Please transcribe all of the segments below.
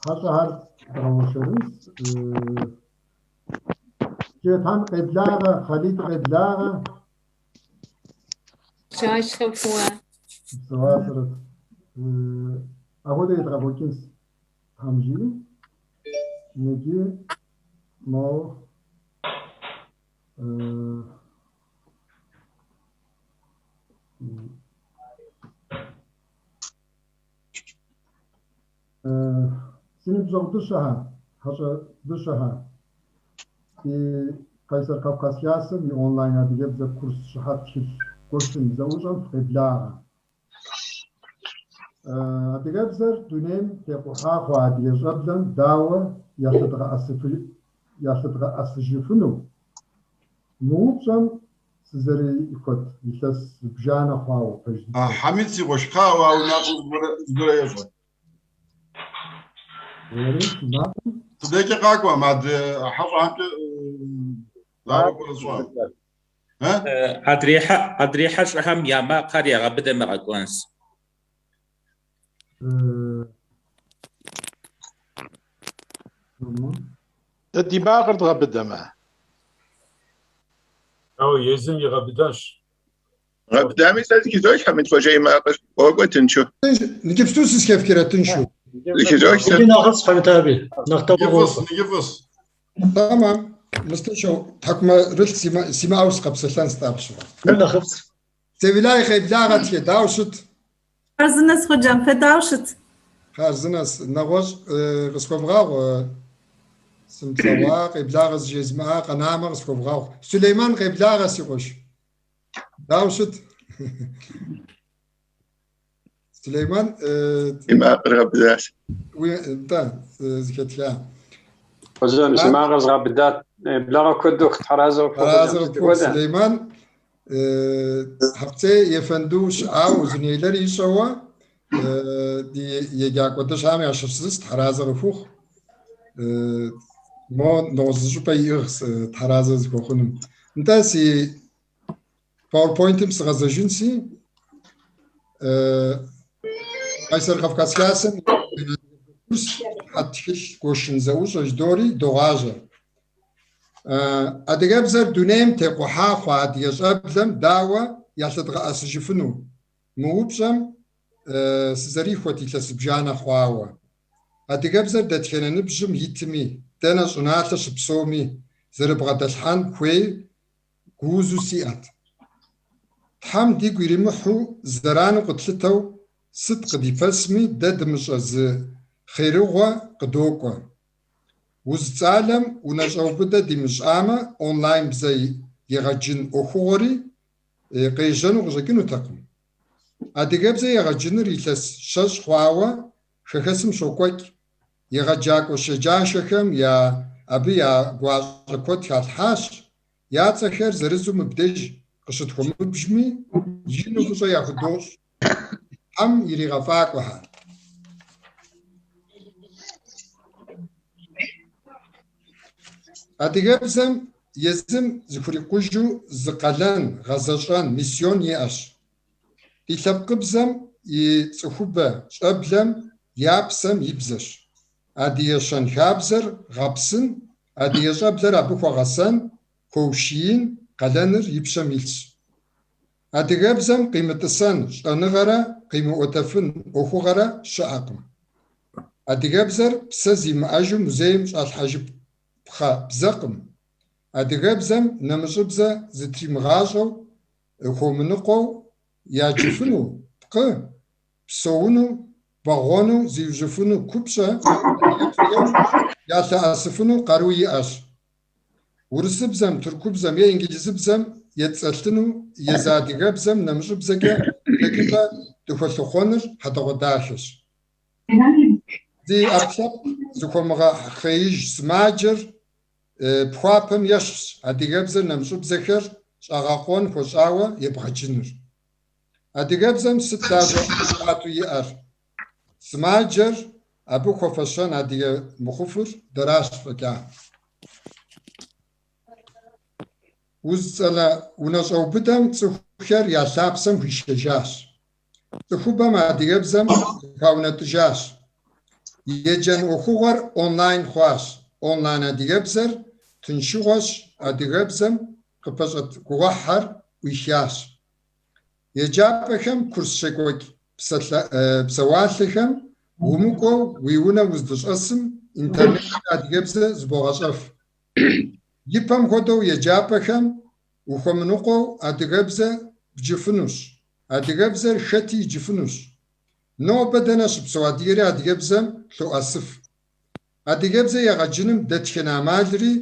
Хьэщӏэхэр дгъэуэршэрынщ. Четан къеблагъэ, Хъалид къеблагъэ. Пщащэ фӏыуэ. Псэуасэрэт. Апхуэдэ едгъэкӏуэкӏынщ Тхьэм жиӏэм. Иджы мо Си ныбжьэгъу дыщэхэ, хьэщӏэ дыщэхэ, ди Къайсэр Кавказ Хасэм и онлайн адыгэбзэ курс щыхьэт тхылъ гуэшын зэӏущӏэм фыкъеблагъэ. Адыгэбзэр дунейм текъухьа хъуа адыгэ щӏэблэм дауэ ялъэдгъэӏэсыжыфыну? Мы упщӏэм сызэрихуэт илъэс зыбжанэ хъуауэ, пэж дыдэу. Хьэмид си къуэш, кхъыӏэ, уэ уи макъым зыгуэрэ ещӏэ. Уэри си макъым? Тыдэкӏэ къакӏуэм, адрей хьэщӏэхэмкӏэ дауэ кӏуэрэ сщӏа? Адрей хьэщӏэхэм я макъхэр ягъэбыдэмэ къэкӏуэнщ. Дэ ди макъыр дгъэбыдэмэ? Ауэ езым игъэбыдэнщ. Гъэбыдами сэ зыхызох Хьэмид хъуэжэ и макъыр. Къокӏуэ тыншу. Иджыпсту сызэхэфхрэ тыншу? Зыхызох сэ. Иджы нэхъыфӏщ, Хьэмид аби. Нэхъ дэгъуэ Иджы фӏыщ, иджы фӏыщ. Тэмэм, мыстыншу тхьэкӏумэрылъ симыӏэу сыкъэпсэлъэнщ-тӏэ абы щыгъуэ. Мыр нэхъыфӏщ. Севилай къеблагъэ тхе, дауэ щыт? Хъарзынэс хъуджэм, фэ дауэ щыт? Хъарзынэс, нэгъуэщӏ къысхуэвгъэгъу, сымылъэгъуа, къеблагъэ зыжезмыӏа къэнамэ къысхуэвгъэгъу. Сулейман къеблагъэ, си къуэш. Дауэ щыт? Сулейман, И макъыр гъэбыдащ. уи, нтӏэ, зыхэтха. Хъуджэм, си макъыр згъэбыдат. Благъэ куэд ухъу, Тхьэразэ къыпхухъу, Тхьэразэ хъуджэм. къыпхухъу, Хуэдэ. Сулейман. Хьэпцӏей ефэнду щыӏауэ Узунейлэр ищӏэуэ ди еджакӏуэ дыщэхэм ящыщ зыщ Тхьэразэ къыхухъу. Мо нэгъуэщӏ зы щӏыпӏэ иӏыгъщ Тхьэразэ зыхуэхъунум. Нтӏэ, си PowerPoint-м сыгъэзэжынси, Къайсэр Кавказ Хасэм курс щыхьэт тхылъ гуэшын зэӏущӏэ жыдори догъажьэ. Адыгэбзэр дунейм текъухьа хъуа адыгэ щӏэблэм дауэ ялъэдгъэӏэсыжыфыну? Мы упщӏэм сызэрихуэт илъэс зыбжанэ хъуауэ. Адыгэбзэр дэтхэнэ ныбжьым итми, дэнэ щӏыналъэ щыпсэуми зэрыбгъэдэлъхьэн хуейр гуузу сиӏэт. Тхьэм дигу иримыхьу зэрану къытлъытэу сыт къыдипэсми, дэ дымыщӏэ зы хъерыгъуэ къыдокӏуэ. Уз цӏалэм унэщӏэубыдэ димыщӏамэ, онлайн бзэ егъэджын ӏуэхугъуэри къежьэну къыщӏэкӏынутэкъым. Адыгэбзэ егъэджыныр илъэс щэщӏ хъуауэ хэхэсым щокӏуэкӏ. Егъэджакӏуэ щэджащэхэм я абы я гуащӏэ куэд халъхьащ, я цӏэхэр зырызу мыбдеж къыщытхуэмыбжми, ину фӏыщӏэ яхудощӏ. Тхьэм иригъэфӏакӏуэхэр. Адыгэбзэм езым зыхурикъужу зы къалэн, гъэзэщӏэн, миссион иӏэщ. Ди лъэпкъыбзэм и цӏыхубэ щӏэблэм я псэм и бзэщ. Адыгэ щэнхабзэр гъэпсын, адыгэ щӏэблэр абы хуэгъэсэн, хуэущиин къалэныр и пщэм илъщ. Адыгэбзэм къимытӏысэн щӏэныгъэрэ къимыӏуэтэфын ӏуэхугъэрэ щыӏэкъым. Адыгэбзэр псэ зимыӏэжу музейм щӏалъхьэжыпхъэ бзэкъым. Адыгэбзэм нэмыщӏыбзэ зытримыгъащӏэу хуэмыныкъуэу яджыфыну, пкъы, псэуну, бэгъуэну, зиужьыфыну купщӏэ адыгэбзэхэм ялъэӏэсыфыну къару иӏэщ. Урысыбзэм, тыркубзэм е инджылызыбзэм етцӏэлъыну езы адыгэбзэм нэмыщӏыбзэкӏэ хэкӏыпӏэ дыхуэлъыхъуэныр хьэдэгъуэдахэщ. Зи ӏэпкълъэпкъ зыхуэмыгъэхъеиж сымаджэр пхуапэм ещхьщ адыгэбзэр нэмыщӏыбзэхэр щӏэгъэкъуэн хуэщӏауэ ебгъэджыныр. Адыгэбзэм сыт лажьэ къату иӏэр? Сымаджэр абы хуэфэщэн адыгэ мыхъуфыр дэращ фӏэкӏа. Уз цӏалэ унэщӏэубыдэм цӏыхухэр я лъапсэм хуишэжащ. Цӏыхубэм адыгэбзэм зыхуаунэтӏыжащ. Еджэн ӏуэхугъуэр онлайн хъуащ. Онлайн адыгэбзэр тыншыгъуэщ, адыгэбзэм къыпэщӏэт гугъуехьхэр ӏуихащ. Еджапӏэхэм курс щекӏуэкӏ псэуалъэхэм умыкӏуэу уи унэ уздыщӏэсым интернеткӏэ адыгэбзэ зыбогъэщӏэф. Ипэм хуэдэу еджапӏэхэм ухуэмыныкъуэу адыгэбзэ бджыфынущ. Адыгэбзэр хэти иджыфынущ. Нобэ дэнэ щыпсэу адыгэри адыгэбзэм лъоӏэсыф. Адыгэбзэ егъэджыным дэтхэнэ ӏэмалри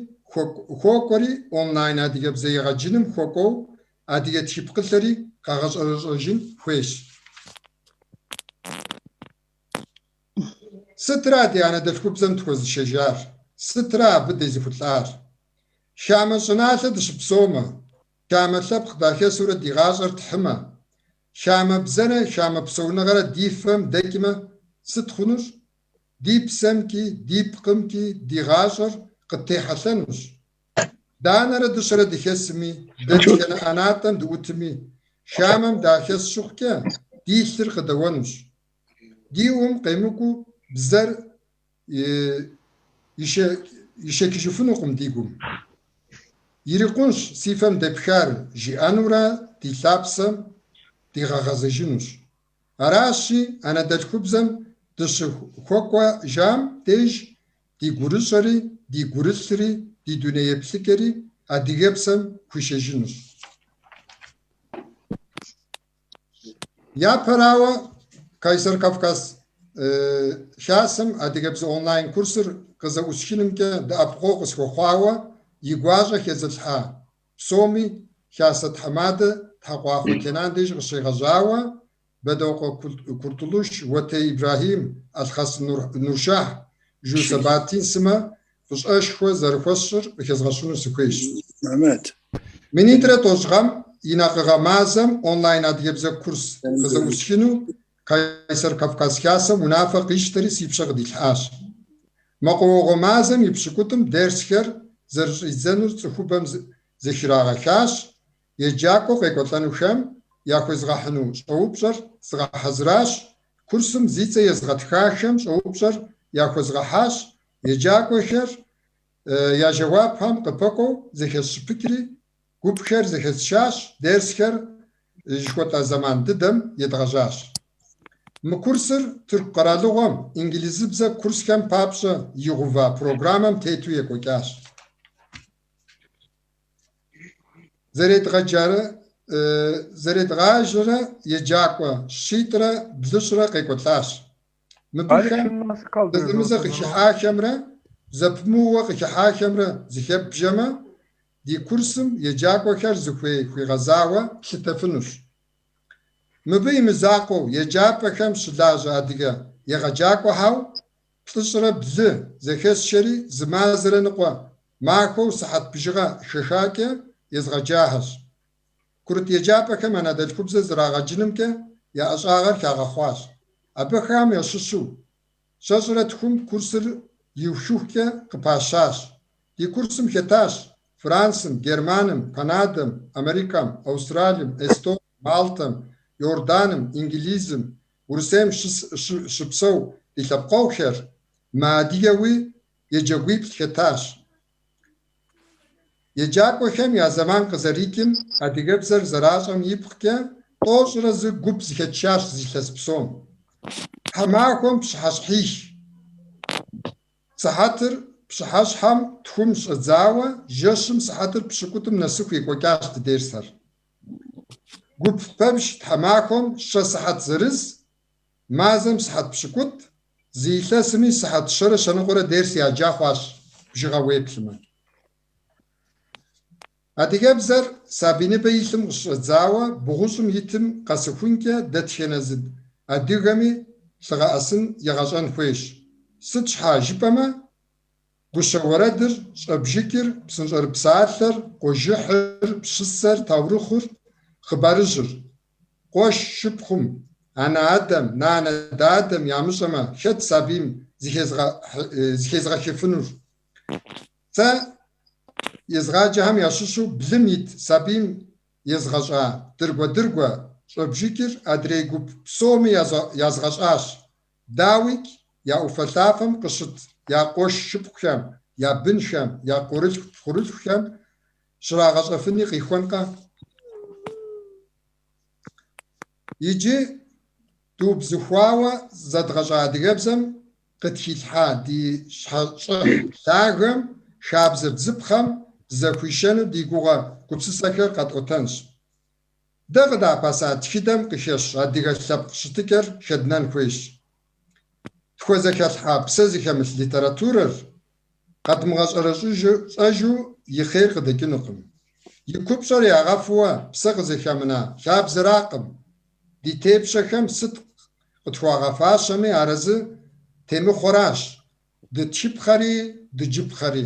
хуокӏуэри, онлайн адыгэбзэ егъэджыным хуэкӏуэу адыгэ тхыпкъылъэри къэгъэщӏэрэщӏэжын хуейщ. Сытра ди анэдэлъхубзэм тхуэзышэжар? Сытра абы дезыхулӏар? Хамэ щӏыналъэ дыщыпсэумэ, хамэ лъэпкъ дахэсурэ ди гъащӏэр тхьымэ, хамэ бзэрэ хамэ псэуныгъэрэ ди фэм дэкӏмэ, сыт хъунур? Ди псэмкӏи, ди пкъымкӏи ди гъащӏэр къыттехьэлъэнущ. Данэрэ дыщэрэ дыхэсми, дэтхэнэ ӏэнатӏэм дыӏутми, хамэм дахэс щыхъукӏэ, ди лъыр къыдэуэнущ. Ди ӏум къемыкӏуу бзэр ишэчыжыфынукъым ди гум. Ирикъунщ си фэм дэпхар жиӏэнурэ ди лъапсэм дигъэгъэзэжынущ. Аращи, анэдэлъхубзэм дыщыхуэкӏуэжам деж ди гурыщӏэри, ди гурылъри, ди дуней еплъыкӏэри адыгэпсэм хуишэжынущ. Япэрауэ, Кайсэр Кавказ Хасэм адыгэбзэ онлайн курсыр къызэӏусхынымкӏэ дэӏэпыкъуэгъу къысхуэхъуауэ и гуащӏэ хэзылъхьа псоми Хасэ тхьэмадэ Тхьэкъуахъуэ Кенан деж къыщегъэжьауэ, Бэдокъуэ Куртулуш, Уэтей Ибрэхьим, Алъхъэс Нуршахь, Жу Сэбатин сымэ фӏыщӏэшхуэ зэрыхуэсщӏыр къыхэзгъэщыну сыхуейщ. Минитӏрэ тӏощӏ гъэм и накъыгъэ мазэм онлайн адыгэбзэ курс къызэӏусхыну Кайсэр Кавказ Хасэм унафэ къищтэри си пщэ къыдилъхьащ. Мэкъуауэгъуэ мазэм и пщыкӏутӏым дерсхэр зэрыщӏидзэнур цӏыхубэм зэхрагъэхащ, еджакӏуэу къекӏуэлӏэнухэм яхуезгъэхьыну щӏэупщӏэр згъэхьэзыращ, курсым зи цӏэ езгъэтхахэм щӏэупщӏэр яхуэзгъэхьащ, еджакӏуэхэр я жэуапхэм къыпэкӏуэу зэхэсщыпыкӏри, гупхэр зэхэсшащ, дерсхэр жыхуэтӏа зэман дыдэм едгъэжьащ. Мы курсыр Тырку къэралыгъуэм инглызыбзэ курсхэм папщӏэ игъэува программэм тету екӏуэкӏащ. Зэредгъажьэрэ еджакӏуэ щитӏрэ блыщӏрэ къекӏуэлӏащ. Мыбыхэм Arışını nasıl kaldırırız зэзэмызэ ortadan? къыхыхьахэмрэ зэпымыууэ къыхыхьахэмрэ зыхэббжэмэ, ди курсым еджакӏуэхэр зыхуей хуигъэзауэ плъытэфынущ. Мыбы и мызакъуэу, еджапӏэхэм щылажьэ адыгэ егъэджакӏуэхэу 112 зэхэсшэри зы мазэрэ ныкъуэ махуэу сыхьэт бжыгъэ хэхакӏэ езгъэджахэщ. Курыт еджапӏэхэм анэдэлъхубзэ зэрагъэджынымкӏэ я ӏэщӏагъэр хагъэхъуащ. Абыхэм ящыщу 123-м курсыр иухыхукӏэ къыпащащ. Ди курсым хэтащ Франсым, Германым, Канадэм, Америкэм, Аустралием, Эстонием, Малтэм, Иорданым, Инглизым, Урысейм щыпсэу ди лъэпкъэгъухэр, мыадыгэуи еджакӏуиплӏ хэтащ. Еджакӏуэхэм я зэман къызэрикӏым, адыгэбзэр зэращӏэм ипкъкӏэ 91 гуп зэхэтшащ зы илъэс псом. Тхьэмахуэм пщыхьэщхьих. Сыхьэтыр пщыхьэщхьэм тхум щӏэдзауэ жэщым сыхьэтыр пщыкӏутӏым нэсыху екӏуэкӏащ ди дерсхэр. Гуп пэпчъ тхьэмахуэм щэ сыхьэт зырыз, мазэм сыхьэт пщыкӏутӏ, зы илъэсми сыхьэт щэрэ щэныкъуэрэ дерс яджа хъуащ, бжыгъэ уеплъмэ. Адыгэбзэр сабий ныбэ илъым къыщыщӏэдзауэ бгъущӏым итым къэсыхункӏэ дэтхэнэ зы адыгэми лъыгъэӏэсын егъэщӏэн хуейщ. Сыт щхьа жыпӏэмэ, гущэ уэрэдыр, щӏэбжыкӏыр, псынщӏэрыпсалъэр, къуажэхьыр, пщысэр, таурыхъыр, хъыбарыжьыр. Къуэш шыпхъум, анэ-адэм, нанэ-дадэм ямыщӏэмэ, хэт сабийм зыхезыгъэхыфынур? Сэ езгъаджэхэм ящыщу блым ит сабийм езгъэщӏа дыргуэ-дыргуэ щӏэбжыкӏыр адрей гуп псоми язгъэщӏащ. Дауикӏ, я ӏуфэлъафэм къыщыт я къуэш-шыпхъухэм, я бынхэм, я къуэрылъху-пхъурылъхухэм щрагъэщӏэфыни къихуэнкъэ? Иджы дыубзыхуауэ зэдгъэщӏа адыгэбзэм къытхилъхьа ди щхьэщӏыхь лъагэм, хабзэ-бзыпхъэм дызэхуишэну ди гугъэ гупсысэхэр къэтӏуэтэнщ. Дэ къыдапэса тхыдэм къыхэщ адыгэ лъэпкъ щытыкӏэр хэднэн хуейщ. Тхуэзэхэлъхьа псэ зыхэмылъ литературэр къэдмыгъэщӏэрэщӏэжу и хъер къыдэкӏынукъым. И купщӏэр ягъэфуэ псэ къызыхэмына хабзэракъым, ди тепщэхэм сыт къытхуагъэфащэми арэзы темыхъуэращ дытхыпхъэри дыджыпхъэри.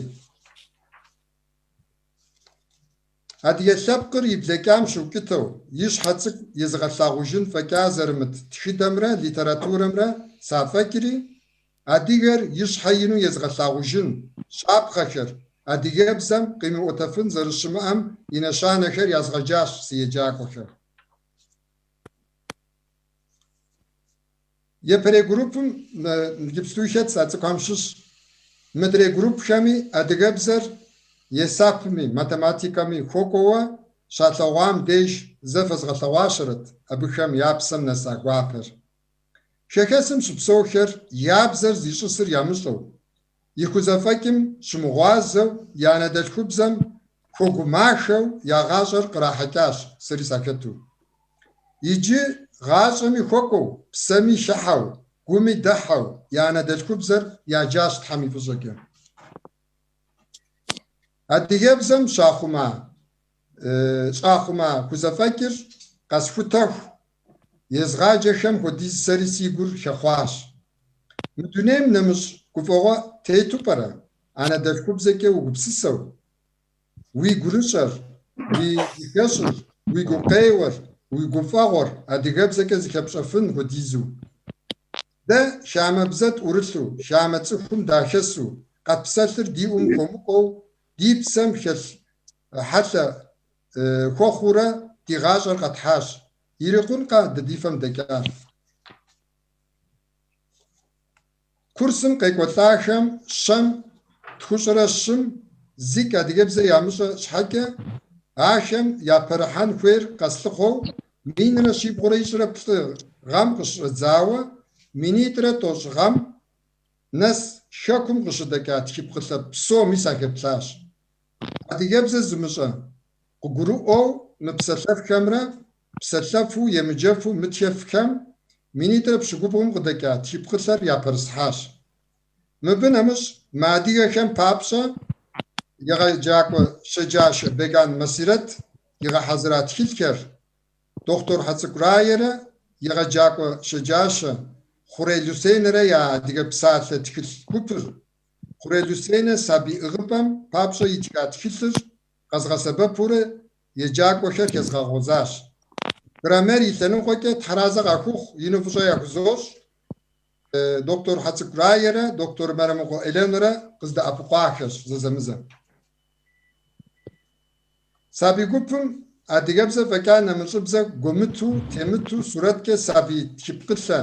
Адыгэ лъэпкъыр и блэкӏам щыукӏытэу, и щхьэ цӏыкӏу езыгъэлъагъужын фӏэкӏа зэрымыт тхыдэмрэ литературэмрэ сафӏэкӏри, адыгэр и щхьэ ину езыгъэлъагъужын щапхъэхэр, адыгэбзэм къимыӏуэтэфын зэрыщымыӏэм и нэщанэхэр язгъэджащ си еджакӏуэхэм. Япэрей группым иджыпстуи хэтщ а цӏыкӏухэм щыщ. Мыдрей группхэми адыгэбзэр есапми, математикэми хуэкӏуэуэ щалъэгъуам деж зэ фэзгъэлъэгъуащэрэт абыхэм я псэм нэса гуапэр. Хэхэсым щыпсэухэр я бзэр зищӏысыр ямыщӏэу, и хузэфӏэкӏым щымыгъуазэу, я анэдэлъхубзэм хуэгумахэу я гъащӏэр кърахьэкӏащ, сэри сахэту. Иджы гъащӏэми хуэкӏуэу, псэми хыхьэу, гуми дыхьэу я анэдэлъхубзэр яджащ Тхьэм и фӏыщӏэкӏэ. Адыгэбзэм щахъума, щӏахъума хузэфӏэкӏыр къэсхутэху, езгъаджэхэм хуэдиз сэри си гур хэхъуащ. Мы дунейм нэмыщӏ гуфӏэгъуэ тету пӏэрэ анэдэлъхубзэкӏэ угупсысэу, уи гурыщӏэр, уи гухэщӏыр, уи гукъеуэр, уи гуфӏэгъуэр адыгэбзэкӏэ зыхэпщӏэфын хуэдизу? Дэ хамэбзэ тӏурылъу, хамэ цӏыхум дахэсу, къэтпсэлъыр ди ӏум хуэмыкӏуэу, ди псэм хэлъ хьэлъэ хуэхъуурэ ди гъащӏэр къэтхьащ. Ирикъункъэ дэ ди фэм дэкӏар? Курсым къекӏуэлӏахэм щэм тхущӏрэ щым зикӏ адыгэбзэ ямыщӏэ щхьэкӏэ, ахэм япэрыхьэн хуейр къэслъыхъуэу минрэ щибгъурэ ищӏрэ плӏы гъэм къыщыщӏэдзауэ минитӏрэ тӏощӏ гъэм нэс хэкум къыщыдэкӏа тхыпкъылъэ псоми сахэплъащ. Адыгэбзэ зымыщӏэ къыгурыӏуэу мыпсэлъэфхэмрэ псэлъэфу емыджэфу мытхэфхэм минитӏрэ пщыкӏубгъум къыдэкӏа тхыпкъылъэр япэрысхьащ. Мыбы нэмыщӏ мыадыгэхэм папщӏэ егъэджакӏуэ щэджащэ Беган Масирэт игъэхьэзыра тхылъхэр, Доктор Хьэцӏыкӏу Раерэ егъэджакӏуэ щэджащэ Хъурей Люсенэрэ я Адыгэ псалъэ тхылъ гупыр, Хъурей Люсенэ сабий ӏыгъыпӏэм папщӏэ итха тхылъыр къэзгъэсэбэпурэ еджакӏуэхэр хэзгъэгъуэзащ. Граммер и лъэныкъуэкӏэ тхьэразэ къахухъу, ину фӏыщӏэ яхузощӏ. Доктор Хьэцӏыкӏу Раерэ доктор Мэрэмыкъуэ Еленэрэ къыздэӏэпыкъуахэщ зэзэмызэ. Сабий гупым адыгэбзэ фӏэкӏа нэмыщӏыбзэ гуэмыту, темыту сурэткӏэ сабий тхыпкъылъэ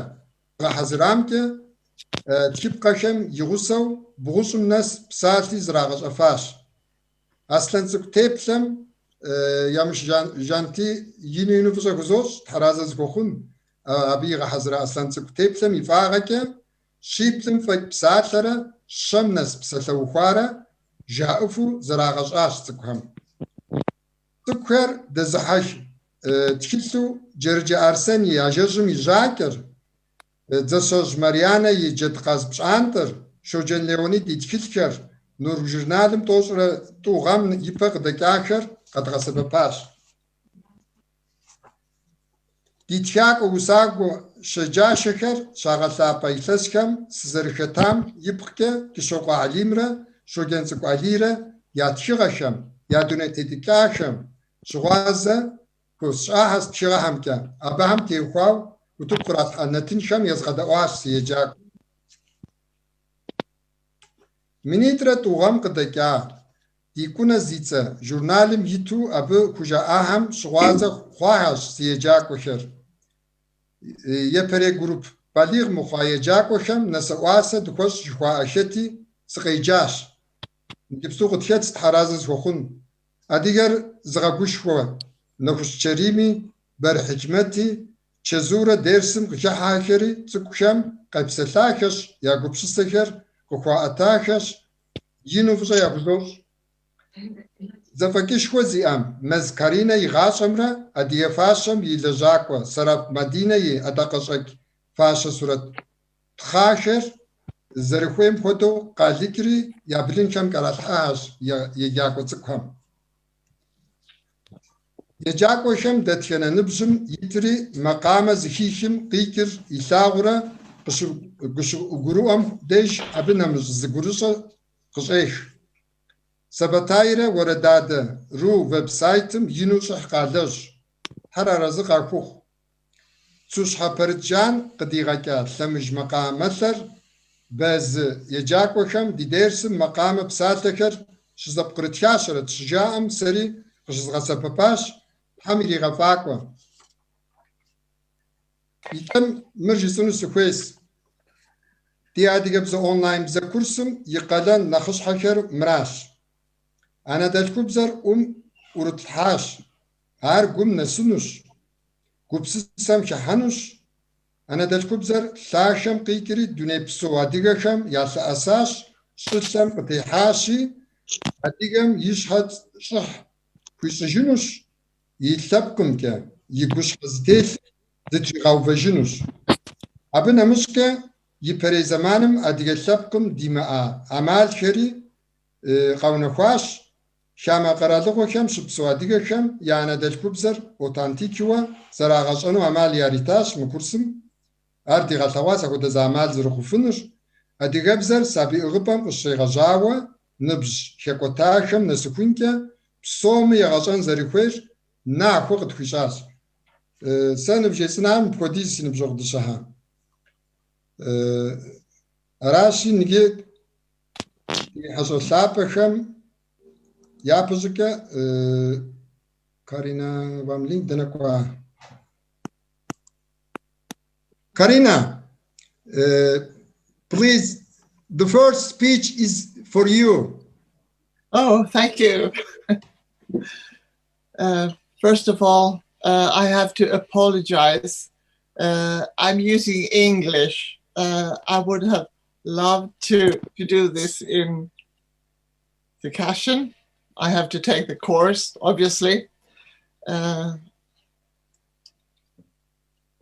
гъэхьэзырамкӏэ тхыпкъэхэм и гъусэу бгъущӏым нэс псалъи зрагъэщӏэфащ. Аслъэн цӏыкӏу теплъэм Ямыш Жанти ину ину фӏыщӏэ хузощӏ, тхьэразэ зыхуэхъун, абы игъэхьэзыра Аслъэн цӏыкӏу теплъэм и фӏагъэкӏэ щиплӏым фӏэкӏ псалъэрэ щэм нэс псалъэухуарэ жаӏыфу зэрагъэщӏащ цӏыкӏухэм. Цӏыкӏухэр дэзыхьэх тхылъу Джэрыджэ Арсен и Ажэжьым и жьакӏэр, Дзэсэжь Марьянэ и Джэдкъаз пщӏантӏэр, Щоджэн Леонид и тхылъхэр, Нур журналым тӏощӏрэ тӏу гъэм ипэ къыдэкӏахэр къэдгъэсэбэпащ. Ди тхакӏуэ, усакӏуэ щэджащэхэр щагъэлъапӏэ илъэсхэм сызэрыхэтам ипкъкӏэ Кӏыщокъуэ Алимрэ Щоджэнцӏыкӏу Алийрэ я тхыгъэхэм, я дуней тетыкӏахэм щыгъуазэ хуэсщӏахэщ тхыгъэхэмкӏэ, абыхэм теухуау утыку къралъхьа нэтынхэм езгъэдэӏуащ си еджакӏуэ. Минитӏрэ тӏу гъэм къыдэкӏа Ди Кӏунэ зи цӏэ журналым иту абы хужаӏахэм щыгъуазэ хъуахэщ си еджакӏуэхэр. Япэрей гуруп. балигъ мыхъуа еджакӏуэхэм нэсэӏуасэ дыхуэщӏ жыхуаӏэхэти, сыкъеджащ. Иджыпсту къытхэтщ Тхьэразэ зыхуэхъун адыгэр зыгъэгушхуэ Нэхущ Чэрими, Бэр Хьикмэти, чэзурэ дерсым къыхыхьахэри цӏыкӏухэм къепсэлъахэщ, я гупсысэхэр къыхуаӏэтахэщ, ину фӏыщӏэ яхузощӏ. Зэфӏэкӏышхуэ зиӏэ Мэз Каринэ и гъащӏэмрэ адыгэ фащэм и лэжьакӏуэ Сэрап Мадинэ и ӏэдакъэщӏэкӏ фащэ сурэт тхъахэр зэрыхуейм хуэдэу къалыкӏри я блынхэм кӏэралъхьащ еджакӏуэ цӏыкӏухэм. Еджакӏуэхэм дэтхэнэ ныбжьым итри макъамэ зыхихым къикӏыр илъагъурэ къыщыгурыӏуэм деж абы нэмыщӏ зы гурыщӏэ къыщӏех. Сабатайрэ Уэрэдадэ ру веб-сайтым ину щӏыхь къалэжь. Тхьэр арэзы къахухъу. Цущхьэ Пэрытжан къыдигъэкӏа лъэмыж макъамэлъэр Б1 еджакӏуэхэм ди дерсым макъамэ псалъэхэр щызэпкърытхащэрэт щыжаӏэм сэри къыщызгъэсэбэпащ, Тхьэм иригъэфӏакӏуэ. Икӏэм мыр жысӏэну сыхуейс. Ди адыгэбзэ онлайн бзэ курсым и къалэн нэхъыщхьэхэр мыращ. Анэдэлъхубзэр ӏум ӏурытлъхьащ, ар гум нэсынущ, гупсысэм хыхьэнущ. Анэдэлъхубзэр лъахэм къикӏри дунейпсо адыгэхэм ялъэӏэсащ, щӏылъэм къытехьащи, адыгэм и щхьэ щӏыхь хуищӏыжынущ, и лъэпкъымкӏэ и гущхьэ зэтелъ зытригъэувэжынущ. Абы нэмыщӏкӏэ ипэрей зэманым адыгэ лъэпкъым димыӏа ӏэмалхэри къэунэхуащ, хамэ къэралыгъуэхэм щыпсэу адыгэхэм я анэдэлъхубзэр аутентикыуэ зэрагъэщӏэну ӏэмал яритащ мы курсым. Ар дигъэлъэгъуащ апхуэдэ зы ӏэмал зэрыхъуфынур. Адыгэбзэр сабий ӏыгъыпӏэм къыщегъэжьауэ ныбжь хэкӏуэтахэм нэсыхункӏэ псоми егъэщӏэн зэрыхуейр нахуэ къытхуищӏащ. Сэ ныбжесӏынам мыпхуэдиз си ныбжьэгъу дыщэхьэ. Аращи, иджы ди хьэщӏэ лъапӏэхэм япэщӏыкӏэ Карина Вамлин дэнэ кӏуа? Karina, please, the first speech is for you. Oh, thank you. First of all, I have to apologize. I'm using English. I would have loved to do this in Circassian. I have to take the course, obviously.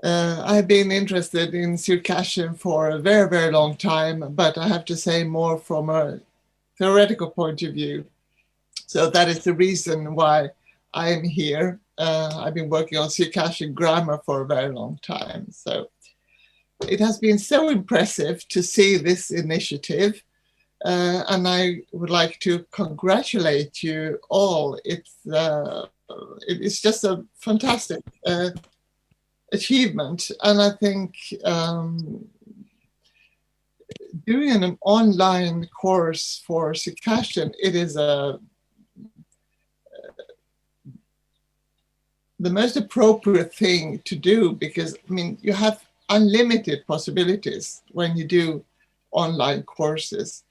I've been interested in Circassian for a very, very long time, but I have to say more from a theoretical point of view. So that is the reason why I am here. I've been working on Circassian grammar for a very long time. So it has been so impressive to see this initiative. And I would like to congratulate you all. It's just a fantastic achievement. And I think doing an online course for Circassian, it is the most appropriate thing to do because, I mean, you have unlimited possibilities when you do online courses.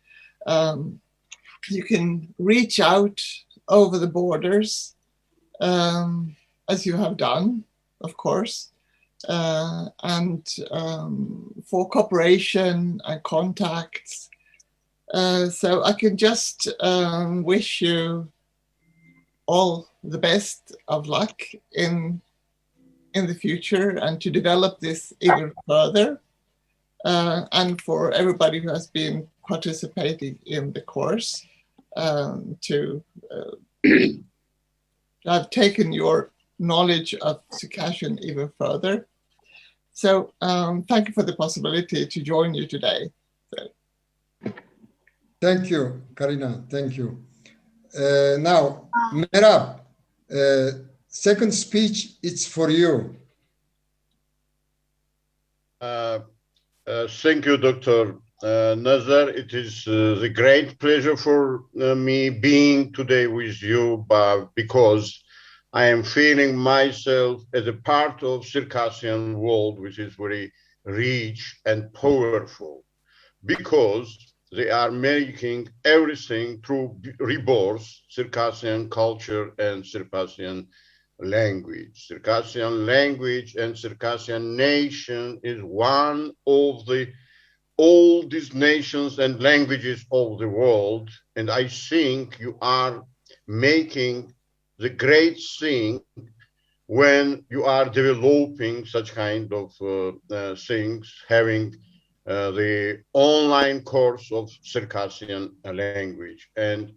You can reach out over the borders, as you have done, of course, and for cooperation and contacts. So I can just wish you all the best of luck in the future and to develop this even further. And for everybody who has been participating in the course to have taken your knowledge of Circassian even further. So thank you for the possibility to join you today. So. Thank you, Karina. Thank you. Now, Merab, second speech, it's for you. Thank you, Dr. Nazar. It is the great pleasure for me being today with you, but because I am feeling myself as a part of Circassian world, which is very rich and powerful because they are making everything through rebirth Circassian culture and Circassian language. Circassian language and Circassian nation is one of the oldest nations and languages of the world. And I think you are making the great thing when you are developing such kind of things, having the online course of Circassian language and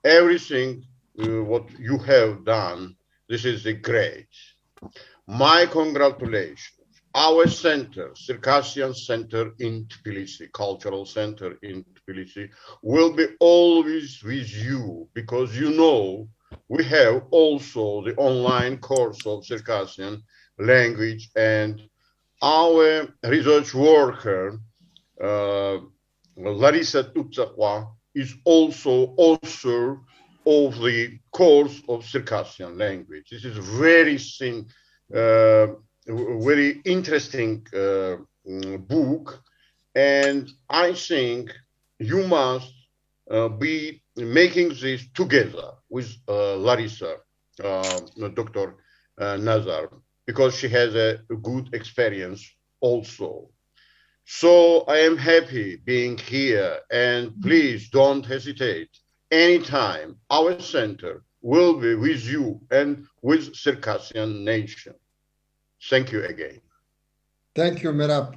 everything what you have done, this is the great. My congratulations. Our center, Circassian Center in Tbilisi, Cultural Center in Tbilisi, will be always with you because you know we have also the online course of Circassian language and our research worker, Larissa Tupsakwa, is also author of the course of Circassian language. This is very thin, very interesting book, and I think you must be making this together with Larissa, Dr. Nazar, because she has a good experience also. So I am happy being here, and please don't hesitate. Anytime, our center will be with you and with Circassian nation. Thank you again. Thank you, Merab.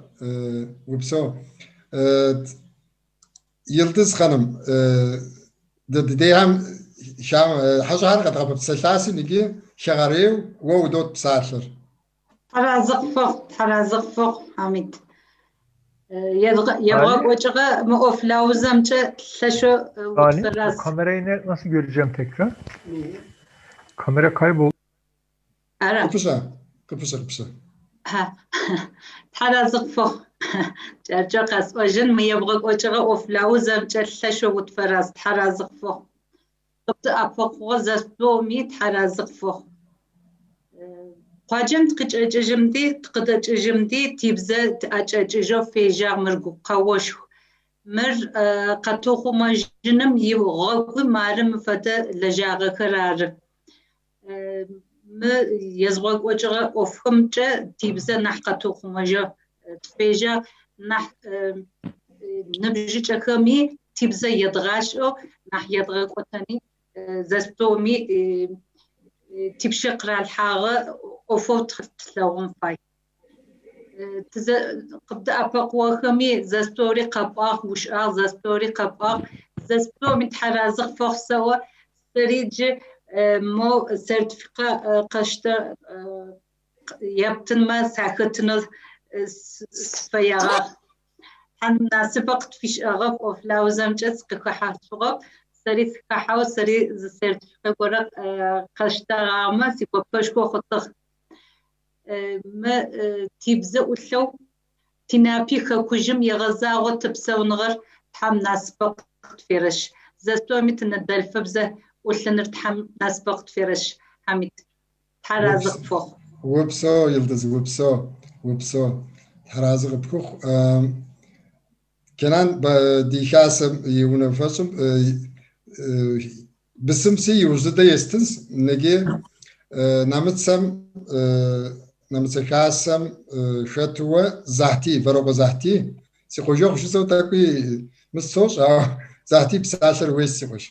Упсэу. Yıldız Hanım, дэ дыдейхэм хьэщӏэхэр къэдгъэпсэлъаси иджы хэгъэрейу уэ удот псалъэр. Тхьэразэ къыпхуэхъу, Тхьэразэ къыпхуэхъу, Хьамид. Ебгъэкӏуэкӏыгъэ мы ӏоф лаузэмкӏэ лъэшэу Salim, bu утфэраз. kamerayı nasıl göreceğim tekrar? Kamera kayboldu. Ара. Къыпыщӏэ, къыпыщӏэ, къыпыщӏэ. Тхьэразэ къыпхуэхъу. Кӏэркӏэ къэсӏожьын мы ебгъэкӏуэкӏыгъэ ӏоф лаузэмкӏэ лъэшэу утфэраз, Тхьэразэ къыпхуэхъу. Къыбдэӏэпыкъугъэ зэпстэуми Тхьэразэ къыпхуэхъу. Къуаджэм тыкъыкӏэкӏыжьымди, тыкъыдэкӏыжьымди тибзэ тыӏэкӏэкӏыжьэу фежьагъ мыр гукъэошху. Мыр къэтыухъумэжьыным игъогуи мары мы фэдэ лэжьагъэхэр ары. Мы езгъэкӏуэкӏыгъэ ӏофхэмкӏэ тибзэ нахь къэтыухъумэжьэу тыфежьагъ, нахь ныбжьыкӏэхэми тибзэ едгъашӏэу нахь едгъэкӏотэни зэпстэуми типщэ къыралъхьагъэ ӏофэу тлъэгъун фай. Къыбдэӏэпыкъугъэхэми зэпстэури къэпӏуагъ, ущыӏагъ, зэпстэури къэпӏуагъ, зэпстэуми Тхьэразэ къыпфэхъу сэӏо, сэри джы мо сертификат къэштэ ептынмэ сахэтынэу сыфэягъагъ. Тхьэм насыпэ къытфишӏэгъэп, ӏоф лаузэмкӏэ сыкъыхэхьашъугъэп, сэри сыхэхьэу, сэри зы сертификат горэ къэштэгъагъэмэ сигопэшхо хъутыгъ. Мы тибзэ ӏулъэу тинапи хэкужьым егъэзагъэу тыпсэуныгъэр Тхьэм насыпэ къытферэщ. Зэпстэуми тиныдэлъфыбзэ ӏулъыныр Тхьэм насыпэ къытферэщ, Хьамид. Тхьэразэ къыпфэхъу. Упсэу, Yıldız, упсэу, упсэу. Тхьэразэ къыпхухъу. Кенан ди хасэм и унафэщӏым бысымси иужь дыдэ естынс, иджы нэмыцэм нэмыцэ хасэм хэтуэ Захти, Вэрокъуэ Захти, си къуажэгъу жысӏэу тӏэкӏуи мыс сощӏ, ауэ Захти псалъэр уейс си къуэш.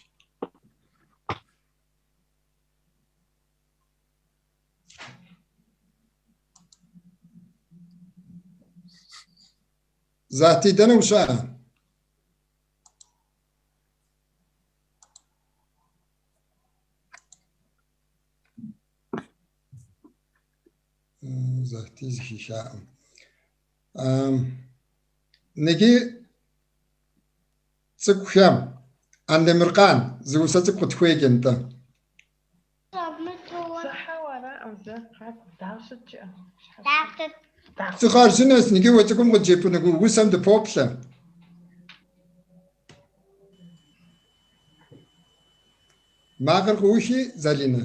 Захти дэнэ ущыӏэ? Захти зыхихаӏым. Иджы цӏыкӏухэм Андемыркъан зы усэ цӏыкӏу къытхуеджэ нтӏэ. Сыхъарзынэс, иджы уэ цӏыкӏум къыджепӏэну усэм дыпоплъэ. Макъыр къыухи, Залинэ.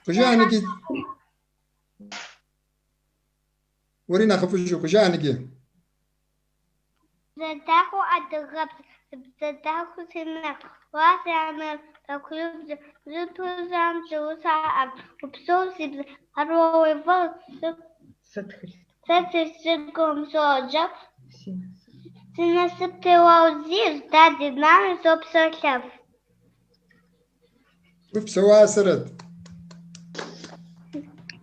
Къыжыӏэ ныджы. Уэри нэхъыфӏыжу, къыжыӏэ ныджы. Бзэ дахэу адыгэбзэ, бзэ дахэу си нэху. Уа си анэр, бакулыбзэ, бзыту усэ ӏэфӏ. Упсэу си бзэ, ар уэ уи фӏыгъ. Сэ сыцӏыкӏум соджэгу. Си насыпти уэ узиӏэщ, дади нани сопсэлъэф. Упсэуасэрэт.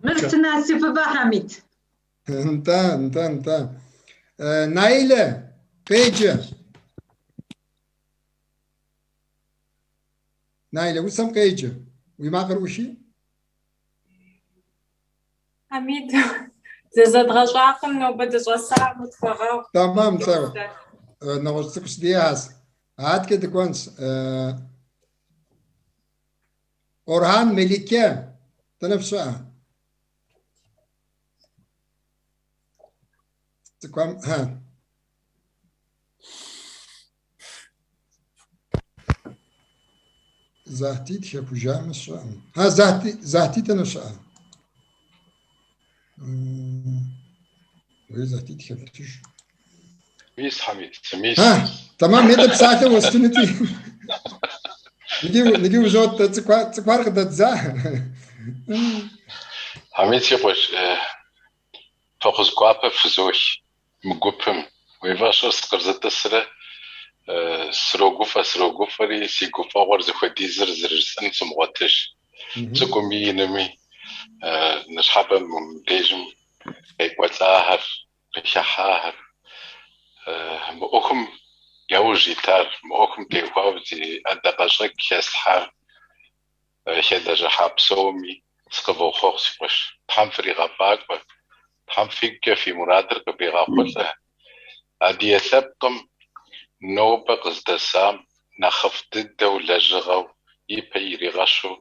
Мыр сынасыпыфӏэ, Хьэмид. Нтӏэ, нтӏэ, нтӏэ. Наилэ, къеджэ. Наилэ, усэм къеджэ. Уи макъыр ӏухи. Хьэмид, зызэдгъэщӏакъым нобэ дыщӏэсам, утхуэгъэгъу. Тэмэм, нтӏэ. Нэгъуэщӏ цӏыкӏу сыдихьэс. Адэкӏэ дыкӏуэнщ. Орхан Мелике, дэнэ фыщыӏэ? Цӏыкӏухэм, хьэ. Захьти тхэхужамэ сщӏэкъым. Хьэ, Захьти, Захьти дэнэ щыӏэ? Уей, Захьти тхэмытыж. Мис, Хьэмид, мис. Хьэ, тэмэм, етӏэ псалъэ уэстынути. Ныджы, ныджы узот, цӏыкӏухэр къыдэдза. Хьэмид, си къуэш, фӏэхъус гуапэ фызох мы гупым. Уи фӏэщу сыкъызэрытӏысрэ срогуфӏэ, срогуфӏэри, си гуфӏэгъуэр зыхуэдизыр зэрыжысӏэн сымыгъуэтыж. Цӏыкӏуми инми ныщхьэбэ мыбдежым къекӏуэлӏахэр, къыхыхьахэр. Мы ӏуэхум яужь итар, мы ӏуэхум теухуауэ зи ӏэдакъэщӏэкӏ хэзылъхьар, хэлэжьыхьа псоми сыкъывохъуэхъу, си къуэш. Тхьэм фригъэфӏакӏуэ, Тхьэм фигукӏэ фи мурадыр къывигъэхъулӏэ. Адыгэ лъэпкъым нобэ къыздэсам нэхъыфӏ дыдэу лэжьыгъэу ипэ иригъэщу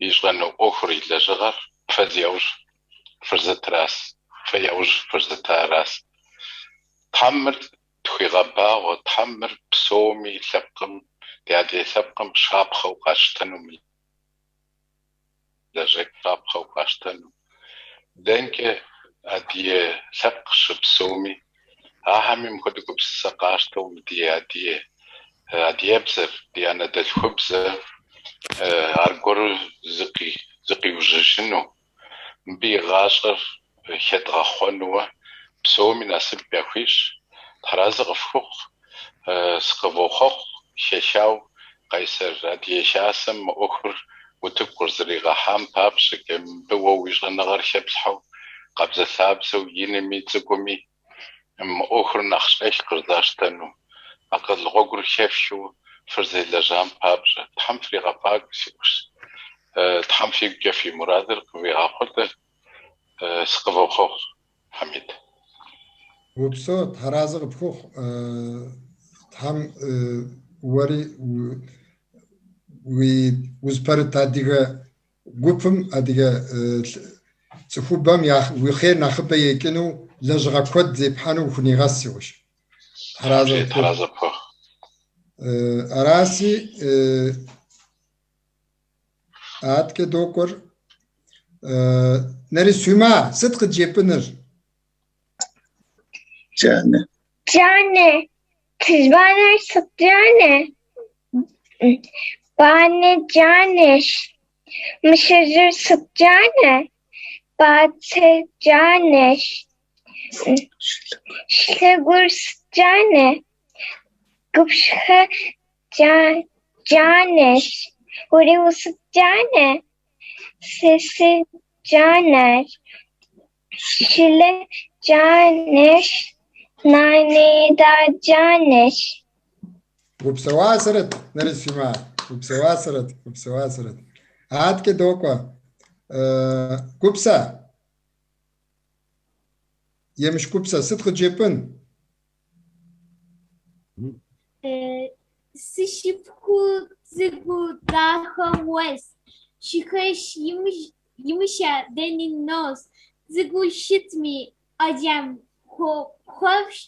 ищӏэну ӏуэхур и лэжьыгъэр фэ зи яужь фызытрас, фэ яужь фызытарас. Тхьэм мыр тхуигъэбагъуэ, Тхьэм мыр псоми лъэпкъым, ди адыгэ лъэпкъым щапхъэу къащтэну мы лэжьыгъэр щапхъэу къащтэну. Дэнкӏэ адыгэ лъэпкъ щыпсэуми, ахэми мыпхуэдэ гупсысэ къащтэу мы ди адыгэ адыгэбзэр, ди анэдэлъхубзэр аргуэру зыкъиужьыжыну, мыбы и гъащӏэр хэдгъэхъуэнууэ псоми насып яхуищӏ. Тхьэразэ къыфхухъу, сыкъывохъуэхъу, хэхау Къайсэр Адыгэ Хасэм мы ӏуэхур утыку къызэригъэхьам папщӏэкӏэ, мыбы уэ уи щӏэныгъэр хэплъхьэу, къабзэлъабзэу, инми цӏыкӏуми мы ӏуэхур нэхъ щӏэх къыздащтэну, акъыл гъуэгур хэфхыу фызэрелэжьам папщӏэ. Тхьэм фригъэфӏакӏуэ, си къуэш. Тхьэм фигукӏэ фи мурадыр къывигъэхъулӏэ. Сыкъывохъуэхъу, Хьэмид. Упсэу, Тхьэразэ къыпхухъу. Тхьэм уэри уи узпэрыт адыгэ гупым, адыгэ цӏыхубэм я уи хъер нэхъыбэ екӏыну, лэжьыгъэ куэд зепхьэну ухунигъэс, си къуэш. Тхьэразэ Тхьэразэ пхухъу. Араси, адэкӏэ докӏуэр. Нарисюма, сыт къыджепӏыныр? Джанэ. Джанэ. Цыжьбанэр сыт джанэ? Банэ джанэщ. Мыщэжьыр сыт джанэ? Бацэ джанэщ. Шылъэгур сыт джанэ? Къупщхьэ джанэщ. Уэри усыт джанэ? Сэ сыджанэщ. Шылэ джанэщ. Нанэ ида джанэщ. Упсэуасэрэт, Нарисюма. Упсэуасэрэт, упсэуасэрэт. Адэкӏэ докӏуэ. Гупсэ. Емыш Гупсэ, сыт къыджепӏын? Си шыпхъу цӏыкӏу дахэ уэс, Щыхэш имыщӏэ дэни нос, Цӏыкӏуу щытми ӏэджэм хуэфӏщ,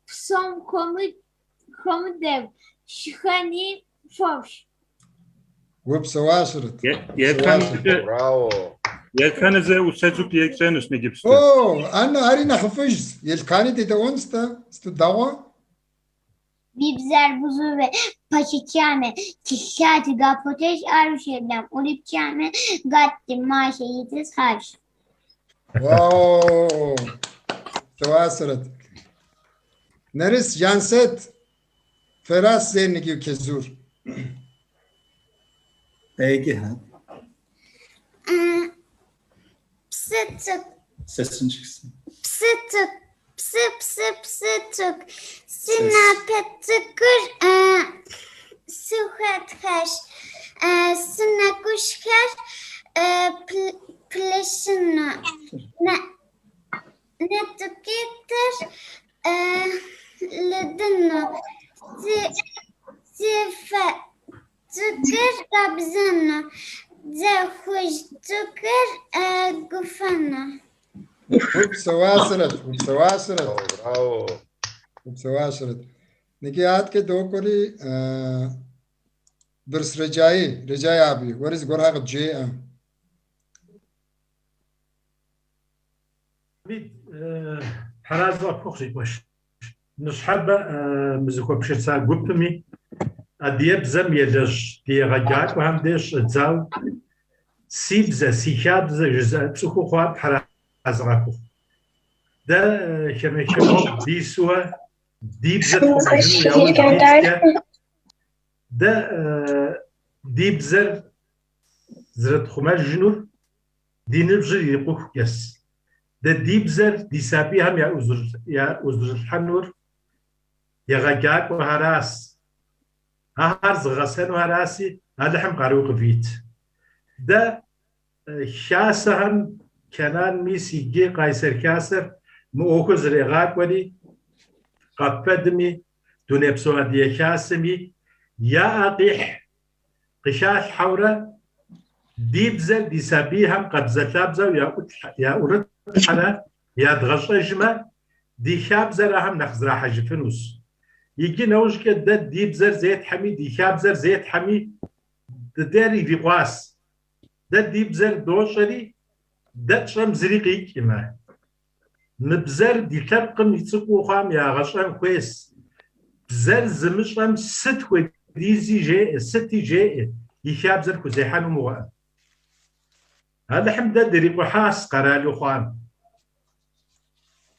Псом хуэмыдэу шхэни фӏэфӏщ. Упсэуащэрэт. Елкан Упсэуащэрэт. Браво! Елкан зы усэ цӏыкӏу етщӏэнущ иджыпсту. О, Анна, ари нэхъыфӏыжщ. Елкани дедэӏуэнщ-тӏэ, сыту дэгъуэ. Бибзэр бузуве пачичаме кишати гапотеш арушелам урипчаме гатти маше итис хаш. Вау! Упсэуащэрэт. Нэрыс Жансет, Ферас зейр ныджы чэзур. Ege. Псы цӏыкӏу, Sesin çıksın. псы цӏыкӏу, псы псы псы цӏыкӏу. Си напэ цӏыкӏур сыхуэтхэщ. Си нэкӏущхэр плъыжьыну. Нэ цӏыкӏуитӏыр лыдыну. Си фэ цӏыкӏур къабзэну. Дзэ хужь цӏыкӏур гуфӏэну. Упсэуащэрэт, упсэуащэрэт. Браво! Упсэуащэрэт. Ныджы аткӏэ докӏуэри Бырс Реджаи, Реджай аби, уэри зыгуэрхэр къыджеӏэ. Хьэмид, Тхьэразэ къыпхухъу, си къуэш. Ныщхьэбэ мы зыхуэпшэса гупми адыгэбзэм елэжь ди егъэджакӏуэхэм деж щӏэдзау си бзэ, си хабзэ жызыӏэ цӏыхуу хъуар Тхьэразэ къахухъу. Дэ хамэ хэгъуэгу дисуэ ди бзэ тхъумэжыну яужь диткӏэ, дэ ди бзэр зэрытхъумэжынур ди ныбжьыр ирикъухукӏэс. Дэ ди бзэр ди сабийхэм яӏузрылъхьэнур егъэджакӏуэхэрас. Ахэр зыгъэсэнухэраси, Алыхьым къару къывит. Дэ хасэхэм Кэнан мис иджы Къайсэр хасэр мы ӏуэхур зэрегъакӏуэри, КАФФЕД-ми, Дунейпсо Адыгэ Хасэми я ӏэ къихь къыхалъхьэурэ ди бзэр ди сабийхэм къабзэлъабзэу яӏурытлъхьэрэ ядгъэщӏэжмэ, ди хабзэр ахэм нэхъ зрахьэжыфынущ. Иджы нэужькӏэ дэ ди бзэр зетхьэми, ди хабзэр зетхьэми, дыдейр ирикъуас. Дэ ди бзэр дощӏэри, дэ тщӏэм зыри къикӏмэ. Мы бзэр ди лъэпкъым и цӏыкӏуу хъуам ягъэщӏэн хуейс. Бзэр зымыщӏэм сыт хуэдизи жеӏэ, сыти жеӏэ, и хабзэр хузехьэну мыгъуэӏым. Алыхьым дэ дырикъухьас къэралу хъуам.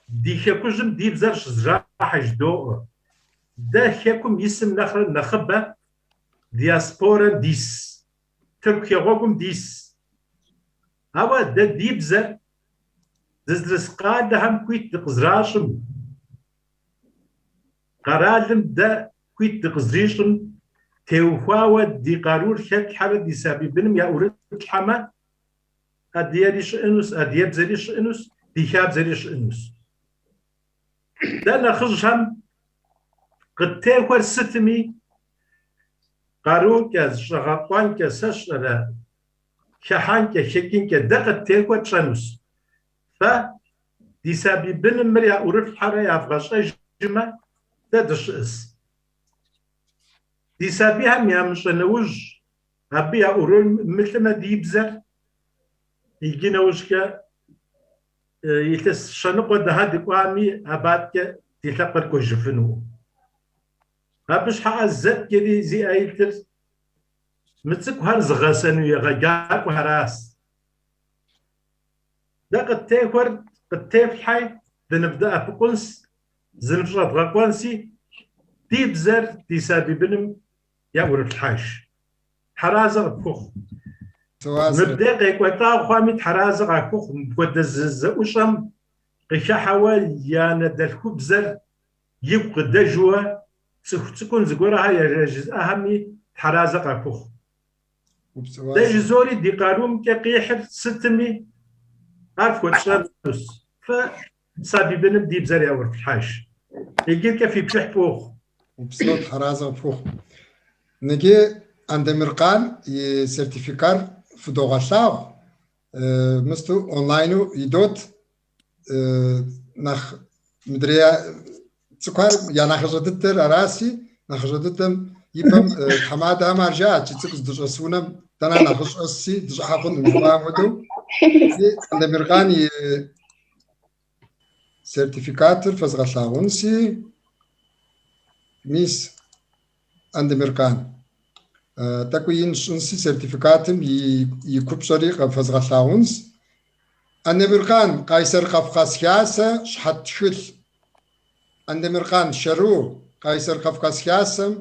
Ди хэкужьым ди бзэр щызрахьэ жыдоӏэ. Дэ хэкум исым нэхърэ нэхъыбэ диаспорэм дис, Тырку хэгъуэгум дис. Ауэ дэ ди бзэр Дыздрыс къалэхэм хуит дыкъызращӏым, къэралым дэ хуит дыкъызрищӏым теухуауэ ди къарур хэтлъхьэрэ ди сабий быным яӏурытлъхьэмэ, адыгэри щыӏэнущ, адыгэбзэри щыӏэнущ, ди хабзэри щыӏэнущ. Дэ нэхъыжьхэм къыттехуэр сытми, къарукӏэ, зыщӏэгъэкъуэнкӏэ сэ сщӏэрэ, Хыхьэнкӏэ, хэкӏынкӏэ дэ къыттехуэр тщӏэнущ. Фэ ди сабий быным мыр яӏурыфлъхьэрэ явгъэщӏэжмэ, дэ дыщыӏыс. Ди сабийхэм ямыщӏэ нэужь, абы яӏурымылъымэ ди бзэр, иджы нэужькӏэ илъэс щэныкъуэ дыхьэ дыкӏуами, абы аткӏэ ди лъэпкъыр кӏуэжыфынукъым. Абы щхьэӏэ зэткӏэри зи ӏэ илъыр Мы цӏыкӏухэр зыгъэсэну егъэджакӏуэхэрас. Дэ къыттехуэр къыттефлъхьэй, дынывдэӏэпыкъунс, зыныфщӏэдгъэкъуэнси, ди бзэр ди сабий быным яӏурыфлъхьэж. Тхьэразэ къыпхухъу. Мыбдей къекӏуэлӏа хъуами тхьэразэ къахухъу, мыпхуэдэ зы зэӏущӏэм къыхыхьэуэ и анэдэлъхубзэр игу къыдэжуэ Цӏыху цӏыкӏум зыгуэрхэр яжезыӏэхэми тхьэразэ къахухъу. Дэ жызори ди къарумкӏэ къихьыр сытми, ар фхуэтщӏэнущ. Фэ сабий быным ди бзэр яӏурыфлъхьэж. Иджыркӏэ фи пшыхь фӏы ухъу. Упсэу, тхьэразэ къыпхухъу. Ныджы Андемыркъан и сертификар фыдогъэлъагъу, мысту онлайну идот нэхъ мыдрей цӏыкӏухэр я нэхъыщӏэ дыдэр араси, нэхъыщӏэ дыдэм Ипэм тхьэмадэхэм ар жаӏэт, кӏий цӏыкӏу здыщӏэс унэм дэ нэхъ нэхъыжь щӏэсси, дыщӏыхьэ хъункъым жыхуаӏэм хуэдэу. Андемыркъан и сертификатыр фэзгъэлъагъунси, мис Андемыркъан. Тӏэкӏуи ин сщӏынси, сертификатым и купщӏэри къыфэзгъэлъагъунс. Андемыркъан, Къайсэр Къафкъас Хасэ щыхьэт тхылъ. Андемыркъан Шэру, Къайсэр Къафкъас Хасэм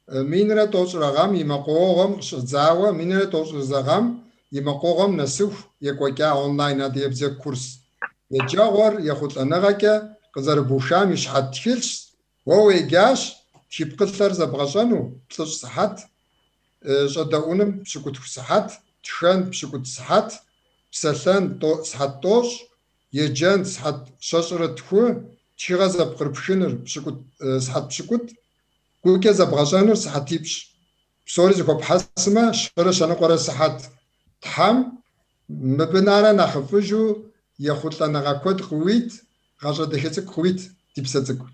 1090 гъэм и мэкъуогъуэм къыщӏэдзауэ 1091 гъэм и мэкъуогъуэм нэсыху екӏуэкӏа онлайн адыгэбзэ курс еджэгъуэр ехъулӏэныгъэкӏэ къызэрыбухам и щыхьэт тхылъщ. Уэ уеджащ тхыпкъылъэр зэбгъэщӏэну 90 сыхьэт, щӏэдэӏуным 90 сыхьэт, тхэн 90 сыхьэт, псэлъэн сыхьэт 90, еджэн сыхьэт 23, тхыгъэ зэпкърыпхыныр сыхьэт 90, гукӏэ зэбгъэщӏэныр сыхьэтипщӏ. Псори зэхуэпхьэсмэ, 190 сыхьэт. Тхьэм мыбы нэхърэ нэхъыфӏыжу ехъулӏэныгъэ куэд къыуит, гъащӏэ дахэ цӏыкӏу къыуит, ди псэ цӏыкӏу.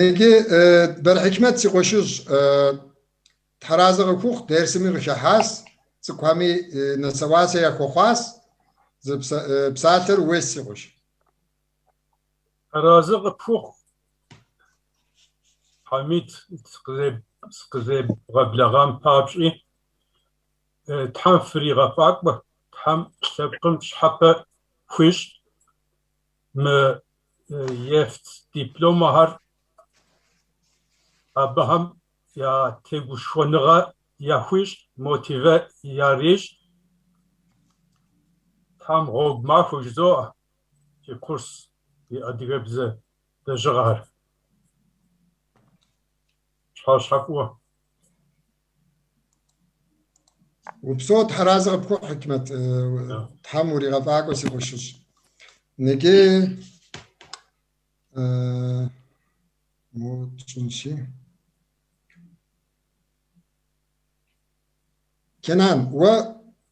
Иджы Бер Хьикмэт си къуэшыжь, Тхьэразэ къыхухъу, дерсми къыхыхьащ, цӏыкӏухэми нэсэуасэ яхуэхъуащ, зы псалъэр ууейщ, си къуэш. Аразы къыпхухъу, Хьэмид, сыкъызебгъэблэгъам папщӏи, Тхьэм фригъэфӏакӏуэ, Тхьэм лъэпкъым щхьэпэ хуищӏ. Мы ефт дипломэхэр абыхэм я тегушхуэныгъэ яхуищӏ, мотивэ ярищӏ. Тхьэм гъуэгу махуэ жызоӏэ фи курс, фи адыгэбзэ лэжьыгъэхэр. Пщыхьэщхьэ фӏыуэ. Упсэу, Тхьэразэ къыпхухъу, Хьикмэт. Тхьэм уригъэфӏакӏуэ, си къуэшыжь. Иджы мо тщӏынщи. Кенан, уэ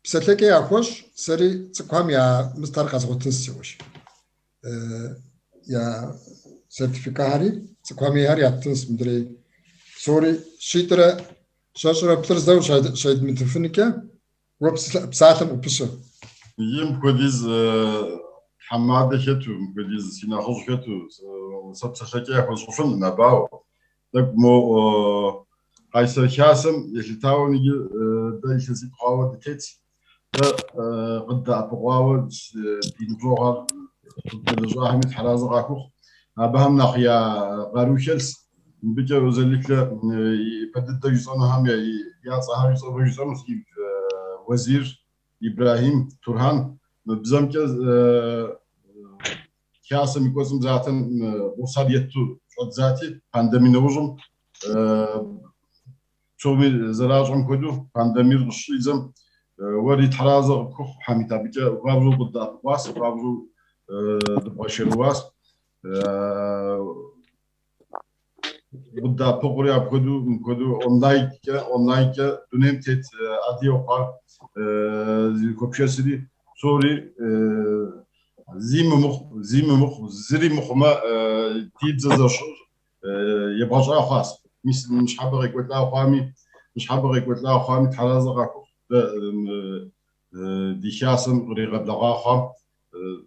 псэлъэкӏэ яхуэщӏ, сэри цӏыкӏухэм я мыстэр къэзгъуэтынщ, си къуэш. Я сертификатри цӏыкӏухэм ейхэр яттынщ мыдрей. Псори 123-р зэу щедмытыфынкӏэ, уэ псалъэм къыпыщэ. Иджы мыпхуэдиз тхьэмадэ хэту, мыпхуэдиз си нэхъыжь хэту, сэ псэлъэкӏэ яхуэсщӏыфынкъым абы, ауэ тӏэкӏу мо Къайсэр Хасэм елъытауэ иджы дэ илъэситӏ хъуауэ дытетщ. Дэ къыддэӏэпыкъуауэ ди ныбжьэгъухэр къыддэлэжьахэми тхьэразэ къахухъу. Абыхэм нэхъ я къару хэлъщ. Мыбыкӏэ özellikle ипэ дыдэ жысӏэнухэм я цӏэхэр жысӏэурэ жысӏэнущ. Уэзир, Ибрахьим, Турхан мы бзэмкӏэ Хасэм и кӏуэцӏым zaten курсхэр етту щӏэддзати, пандеми нэужьым псоми зэращӏэм хуэдэу пандемир къыщыщӏидзэм, уэри тхьэразэ къыпхухъу, Хьэмид, абыкӏэ хуабжьу къыддэӏэпыкъуащ, хуабжьу дыбгъэшэрыуащ. Къыддэӏэпыкъури апхуэдэу, мыпхуэдэу онлайнкӏэ, онлайнкӏэ дунейм тет адыгэу хъуар зыхуэпшэсри, псори зи мымыхъу, зи мымыхъу, зыри мыхъумэ, ди бзэ зэщӏыр ебгъэщӏа хъуащ. Мис ныщхьэбэ къекӏуэлӏа хъуами, ныщхьэбэ къекӏуэлӏа хъуами тхьэразэ къахухъу дэ ди хасэм къригъэблэгъа хъуам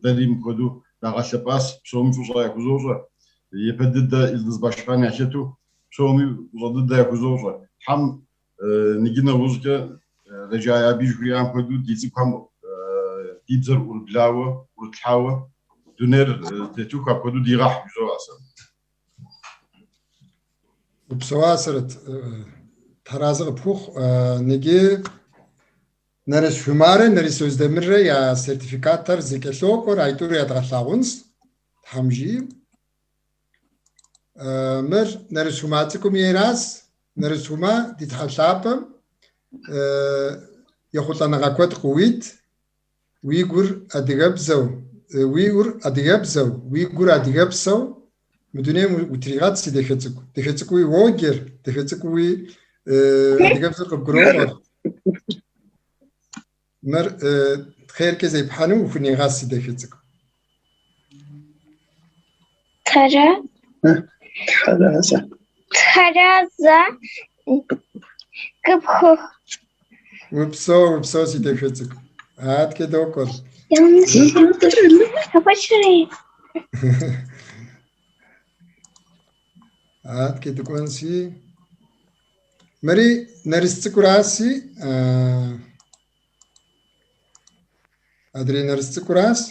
дэри мыпхуэдэу дагъэлъэпӏащ, псоми фӏыщӏэ яхузощӏэ. Япэ дыдэ Илдыз Башкан яхэту псоми фӏыщӏэ дыдэ яхузощӏэ. Тхьэм ныджы нэужькӏэ Реджай аби жыхуиӏам хуэдэу ди цӏыкӏухэм ди бзэр ӏурыблауэ, ӏурытлъхьауэ дунейр тетыху апхуэдэу дигъэхь жызоӏэ сэ. Упсэуа, Сэрэт, тхьэразэ къыпхухъу. Ныджы Нэрыс Хумарэ Нэрыс Оздэмыррэ я сертификатхэр зэкӏэлъокӏуэр, айтӏур ядгъэлъагъунщ, Тхьэм жиӏэм. Мыр Нэрыс Хума цӏыкӏум ейращ. Нэрыс Хума ди Тхьэ лъапӏэм ехъулӏэныгъэ куэд къыуит, уи гур адыгэбзэу, уи ӏур адыгэбзэу, уи гур адыгэпсэу мы дунейм утригъэт, си дахэ цӏыкӏу. Дахэ цӏыкӏууи уоджэр, дахэ цӏыкӏууи адыгэбзэр къыбгуроӏуэр. Мыр хъеркӏэ зепхьэну ухунигъэс, си дахэ цӏыкӏу. Тхьэра Тхьэразэ. Тхьэразэ къыпхухъу. Упсэу, упсэу, си дахэ цӏыкӏу. Аткӏэ докӏуэр. Аткӏэ дыкӏуэнси. Мыри нэрыс цӏыкӏураси, адрей нэрыс цӏыкӏурас.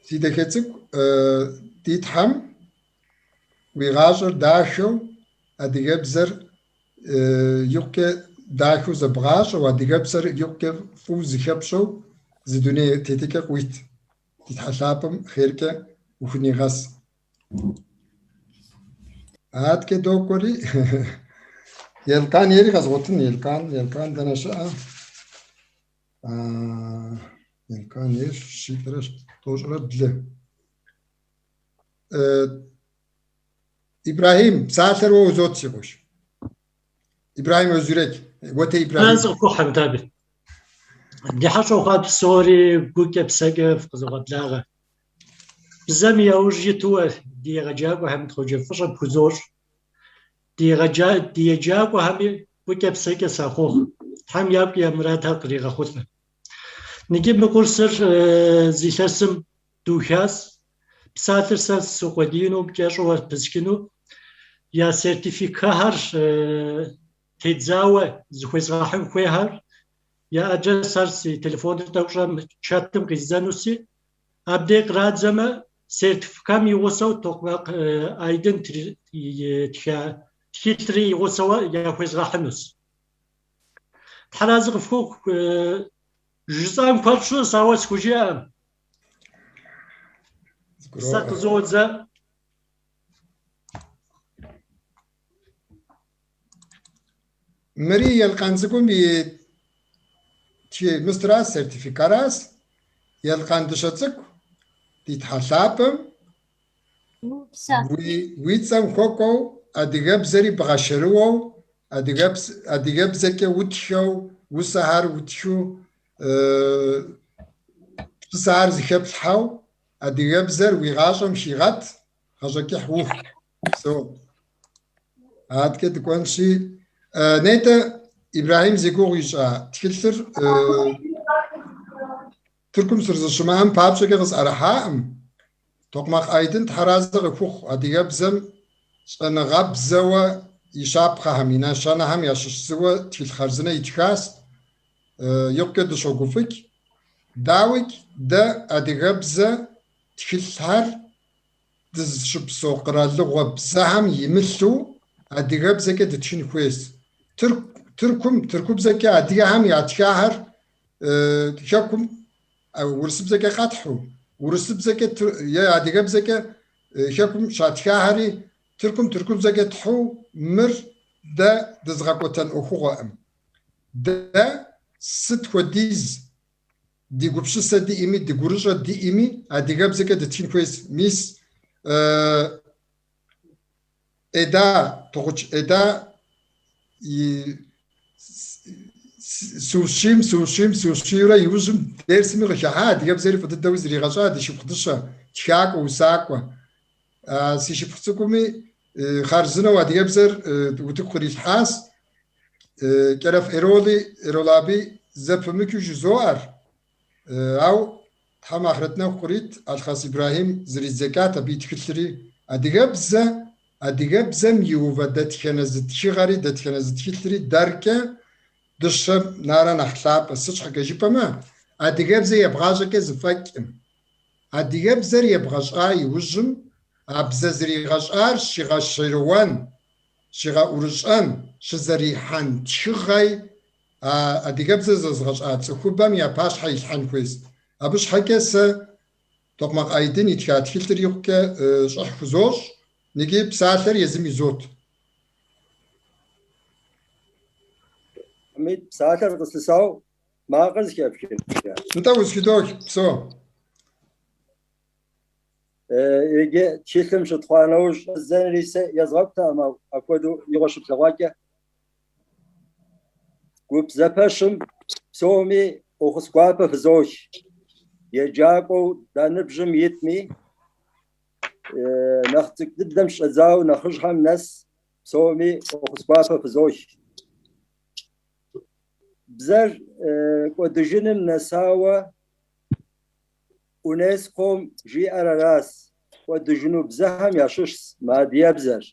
Си дахэ цӏыкӏу, ди Тхьэм уи гъащӏэр дахэу, адыгэбзэр икъукӏэ дахэу зэбгъащӏэу, адыгэпсэр икъукӏэ фӏыуэ зыхэпщӏэу зы дуней тетыкӏэ къыуит. Ди Тхьэ лъапӏэм хъеркӏэ ухунигъэс. Аткӏэ докӏуэри, Елкъан ери къэзгъуэтын, Елкъан, Елкъан дэнэ щыӏэ? Елкъан ейр щитӏрэ тӏощӏрэ блы. Ибрахьим, псалъэр уэ узот, си къуэш. Ибрахьим Özürek, Уэтей Ибрахьим. Тхьэразэ къыпхухъу, Хьэмид аби. Ди хьэщӏэу хъуа псори гукӏэ псэкӏэ фыкъызогъэблагъэ. Бзэм и яужь итуэ ди егъэджакӏуэ Хьэмид Хъуэджэ фӏыщӏэ пхузощӏ. Ди егъэджа ди еджакӏуэхэми гукӏэ псэкӏэ сахъуохъу. Тхьэм ягу я мурадхэр къригъэхъулӏэ. Ныджы мы курсыр зы илъэсым духащ. Псалъэр сэ сукъуэдиину кӏэщӏыуэ пысхыну. Я сертификахэр тедзауэ зыхуезгъэхьын хуейхэр я адресхэр си телефоныр тӏэкӏу щӏэм чатым къиздзэнуси, абдей кърадзэмэ, сертификам и гъусэу Токъмакъ Айдын тха тхылъри и гъусэуэ яхуезгъэхьынущ. Тхьэразэ къыфхухъу, жысӏам куэд щыщ, ауэ схужыӏэм. Сэ къызодзэ. Мыри Елкъан цӏыкӏум и мыстырас, сертификарас, Елкъан дыщэ цӏыкӏу, ди Тхьэ лъапӏэм уи цӏэм хуэкӏуэу адыгэбзэри бгъэшэрыуэу, адыгэбзэкӏэ утхэу, усэхэр утхыу, псысэхэр зыхэплъхьэу, адыгэбзэр уи гъащӏэм хигъэт, гъащӏэ кӏыхь ухъу. Псэу. Аткӏэ дыкӏуэнщи, нетӏэ Ибрахьим зи гугъу ищӏа тхылъыр Тыркум сызэрыщымыӏэм папщӏэкӏэ къысӏэрыхьакъым. Токъмакъ Айдын тхьэразэ къыхухъу адыгэбзэм щӏэныгъэбзэуэ и щапхъэхэм, и нэщэнэхэм ящыщ зыуэ тхылъ хъарзынэ итхащ. Икъукӏэ дыщогуфӏыкӏ. Дауикӏ, дэ адыгэбзэ тхылъхэр дызыщыпсэу къэралыгъуэ бзэхэм имылъу адыгэбзэкӏэ дытхын хуейщ. Тыркум, тыркубзэкӏэ адыгэхэм ятхахэр хэкум урысыбзэкӏэ къэтхьу, урысыбзэкӏэ е адыгэбзэкӏэ хэкум щатхахэри Тыркум тыркубзэкӏэ тхьу, мыр дэ дызыгъэкӏуэтэн ӏуэхугъуэкъым. Дэ сыт хуэдиз ди гупсысэ диӏэми, ди гурыщӏэ диӏэми, адыгэбзэкӏэ дытхын хуейщ. Мис Эда, Тыгъуч Эда и сыущийм, сыущийм, сыущийурэ иужьым дерсми къыхыхьа, адыгэбзэри фӏы дыдэуи зригъэщӏа ди шыпхъу дыщэ, тхакӏуэ, усакӏуэ. Си шыпхъу цӏыкӏуми хъарзынэу адыгэбзэр утыку кърилъхьащ. Кӏэрэф Эроли, Эрол аби зэпымычу жызоӏэр. Ау Тхьэм ахърэт нэху кърит, Алхъас Ибрахьим зэридзэкӏат абы и тхылъри. Адыгэбзэ, адыгэбзэм иувэ дэтхэнэ зы тхыгъэри, дэтхэнэ зы тхылъри дэркӏэ дыщэм нэрэ нэхъ лъапӏэ. Сыт щхьэкӏэ жыпӏэмэ, адыгэбзэ ебгъащӏэкӏэ зэфӏэкӏкъым. Адыгэбзэр ебгъэщӏа иужьым, а бзэ зригъэщӏар щигъэшэрыуэн, щигъэӏурыщӏэн, щызэрихьэн тхыгъэй а адыгэбзэ зэзыгъэщӏа цӏыхубэм я пащхьэ илъхьэн хуейщ. Абы щхьэкӏэ сэ Токъмакъ Айдын итха тхылъыр икъукӏэ щӏыхь хузощӏ, икӏи псалъэр езым изот. Хьэмид, псалъэр къыслъысау макъыр зэхэпхын? Нтӏэ, узэхыдох, псэу. Иджы тхылъым щытхъуа нэужь щӏэздзэнри сэ езгъэкӏутэкъым, апхуэдэу игъуэ щыплъэгъуакӏэ. Гуп зэпэщым псоми фӏэхъус гуапэ фызох. Еджакӏуэу да ныбжьым итми, нэхъ цӏыкӏу дыдэм щӏэдзауэ нэхъыжьхэм нэс псоми фӏэхъус гуапэ фызох. Бзэр кӏуэдыжыным нэсауэ УНЕСКО-м жиӏэр аращ, кӏуэдыжыну бзэхэм ящыщщ мы адыгэбзэр.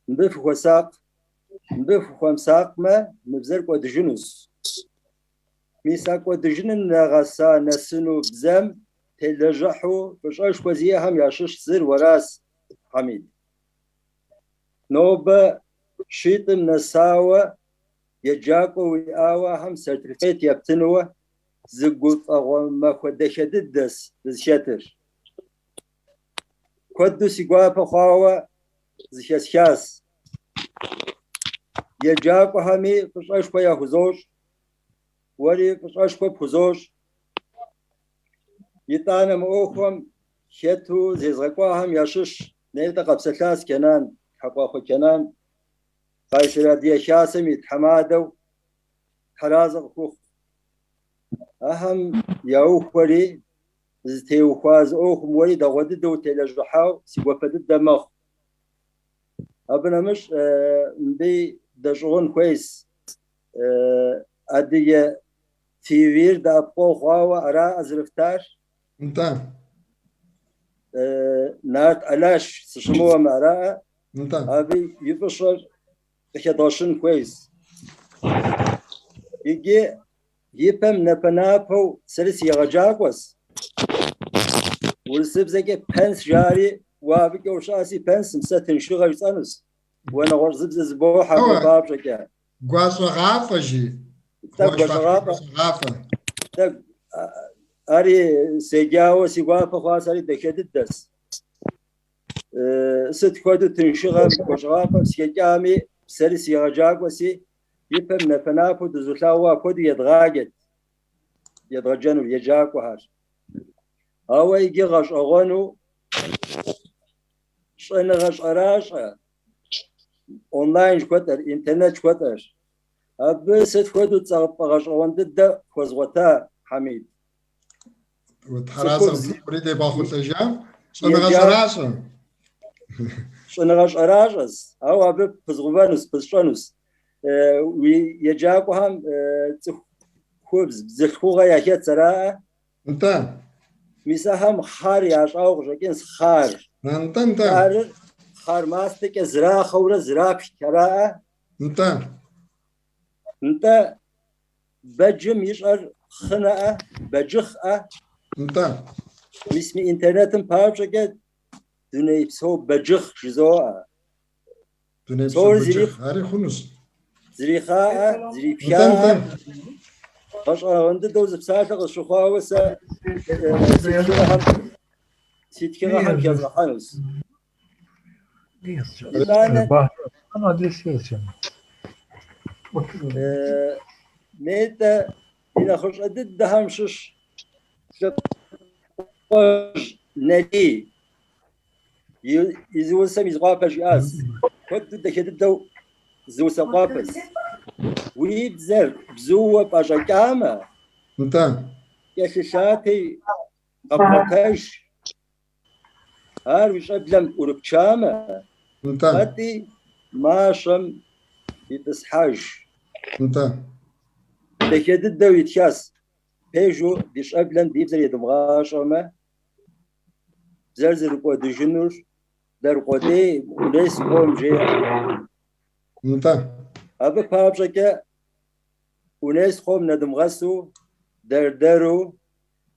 Мыбы фыхуэсакъ, мыбы фыхуэмысакъмэ, мы бзэр кӏуэдыжынущ. Мис а кӏуэдыжыным нэгъэса нэсыну бзэм телэжьыхьу фӏыщӏэшхуэ зиӏэхэм ящыщ зыр уэращ, Хьэмид. Нобэ щитӏым нэсауэ еджакӏуэ уиӏауэ ахэм сертификат ептынуэ зы гуфӏэгъуэ махуэ дахэ дыдэщ дызыхэтыр. Куэду си гуапэ хъуауэ зыхэсхащ. Еджакӏуэхэми фӏыщӏэшхуэ яхузощӏ, уэри фӏыщӏэшхуэ пхузощӏ. Итӏанэ мы ӏуэхум хэту зезгъэкӏуахэм ящыщ нетӏэ къэпсэлъащ Кенан, Тхьэкъуахъуэ Кенан, Къайсэр Адыгэ Хасэм и тхьэмадэу Тхьэразэ къыхухъу. Ахэм яухуэри зытеухуа зы ӏуэхум уэри дэгъуэ дыдэу утелэжьыхьау си гуапэ дыдэ мэхъу. Абы нэмыщӏ мыбы дэщӏыгъун хуейщ Адыгэ ТВ-р дэӏэпыкъуэгъу хъуауэ араӏэ зэрыфтар? Нтӏэ. Нарт Алаш сыщымыуэмэ араӏэ? Нтӏэ. Абы и фӏыщӏэр къыхэдгъэщын хуейщ. Иджы ипэм напэ-напэу сэри сыегъэджакӏуэщ. Урысыбзэкӏэ пенс жари, уэ абыкӏэ ущыӏэси пенсым, сэ тыншыгъэ жысӏэнущ. Уэ нэгъуэщӏ зы бзэ зыбохьэ абы Ауэ папщӏэкӏэ. гуащӏэгъафӏэ жи. Тӏэ гуащӏэгъафӏэ. Гуащӏэгъафӏэ. Тӏэ ари седжауэ си гуапэ хъуащ, ари дахэ дыдэщ. Сыт хуэдэу тыншыгъэм гуащӏэгъафӏэм сыхэкӏами, сэри сыегъэджакӏуэси, ипэм напэ-напэу дызылъагъуу апхуэдэу едгъаджэт, едгъэджэнур еджакӏуэхэр. Ауэ иджы гъэщӏэгъуэну щӏэныгъэ щӏэращӏэ, онлайн жыхуэтӏэр, интернет жыхуэтӏэр. Абы сыт хуэдэу цӏэ гъэщӏэгъуэн дыдэ хуэзгъуэта, Хьэмид? Тхьэразэ Цӏыхубз къыпхури дебгъэхъулӏэжам, щӏэныгъэ еджа щӏэращӏэ. щӏэныгъэ щӏэращӏэщ, ауэ абы пызгъувэнущ, пысщӏэнущ. Уи еджакӏуэхэм цӏыхубз, бзылъхугъэ яхэтщ, араӏэ? Нтӏэ. Мис ахэм хъар ящӏауэ къыщӏэкӏынщ, хъар. Нтӏэ, нтӏэ. Хъарыр хъар мастэкӏэ зрахъэурэ зрапхт, араӏэ? Нтӏэ. Нтӏэ, бэджым ищӏэр хъынэӏэ, бэджыхъӏэ? Нтӏэ. Мис мы интернетым папщӏэкӏэ дунейпсо бэджыхъ жызоӏэ. Дунейпсо Псор бэджыхъ, ари хъунущ. зрихъаӏэ, Нтӏэ, зрипхаӏэ. нтӏэ. Гъэщӏэгъуэн дыдэу зы псалъэ къысщыхъуауэ сэ си тхыгъэхэм си тхыгъэхэм хэзгъэхьэнущ. Ne yazacağım? Итӏанэ Bahri adresi yazacağım. нетӏэ ди нэхъыщӏэ дыдэхэм щыщ Лӏыкъуэжь Налий и зы усэм и зы къуапэ жиӏащ. Куэду дахэ дыдэу зы усэ къуапэщ. Уи бзэр бзууэ пӏэщӏэкӏамэ, Нтӏэ. кӏэлъылъати къэбгъуэтэж. Ар уи щӏэблэм ӏурыпчамэ, Нтӏэ. къэтӏи мащэм итӏысхьэж. Нтӏэ. Дахэ дыдэу итхащ. Пэжу ди щӏэблэм ди бзэр едмыгъащӏэмэ, бзэр зэрыкӏуэдыжынур дэр къудей УНЕСКО-м жеӏэ. Нтӏэ. Абы папщӏэкӏэ УНЕСКО-м нэдмыгъэсу, дэр-дэру,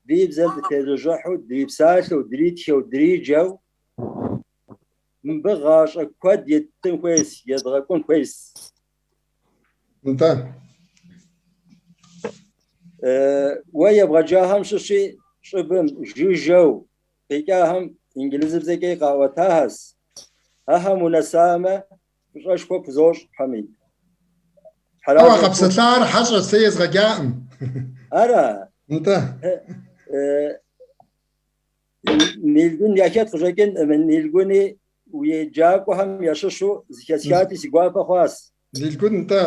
ди бзэм дытелэжьыхьу, дрипсалъэу, дритхэу, дриджэу, мыбы гъащӏэ куэд еттын хуейщ, едгъэкӏун хуейщ. Нтӏэ. Уэ ебгъэджахэм щыщи щӏыбым жыжьэу къикӏахэм инджылызыбзэкӏэ къаӏуэтахэщ. Ахэм унэсамэ, фӏыщӏэшхуэ пхузощӏ, Хьэмид. Ауэ къэпсэлъар хьэщӏэ сэ езгъэджаӏым. Ара? Нтӏэ. Нилгун яхэт къыщӏэкӏын, Нилгуни уи еджакӏуэхэм ящыщу зыхэсхати, си гуапэ хъуащ. Нилгун, нтӏэ,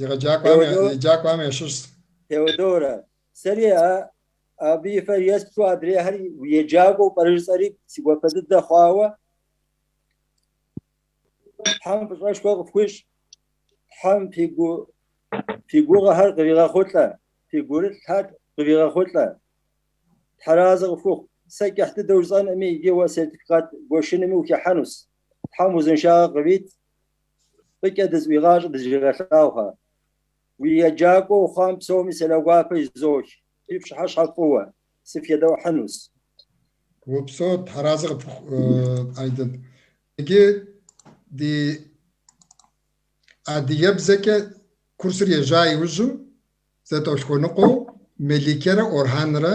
егъэджакӏуэхэм еджакӏуэхэм ящыщщ. Теодорэ, сэри а Абы и фэр есплъу адрейхэр уи еджакӏуэу пӏэрэ жысӏэри си гуапэ дыдэ хъуауэ. Тхьэм фӏыщӏэшхуэ къыфхуищӏ. Тхьэм фи гу фи гугъэхэр къывигъэхъулӏэ, фи гурылъхэр къывигъэхъулӏэ. Тхьэразэ къыфхухъу. Сэ кӏыхь дыдэу жысӏэнкъыми, иджы уэ сертификат гуэшынми ухыхьэнущ. Тхьэм узыншагъэ къывит, фӏыкӏэ дызыӏуигъащӏэ дызригъэлъагъухэ. Уи еджакӏуэу хъуам псоми сэлам гуапэ изох. Фи пщыхьэщхьэ фӏыуэ, сыфхедэӏухьынущ. Упсэу, Тхьэразэ къыпхухъу, Айдын. Иджы ди адыгэбзэкӏэ курсыр ежьа иужьым зэтӏолъхуэныкъуэу Меликерэ Орхьанрэ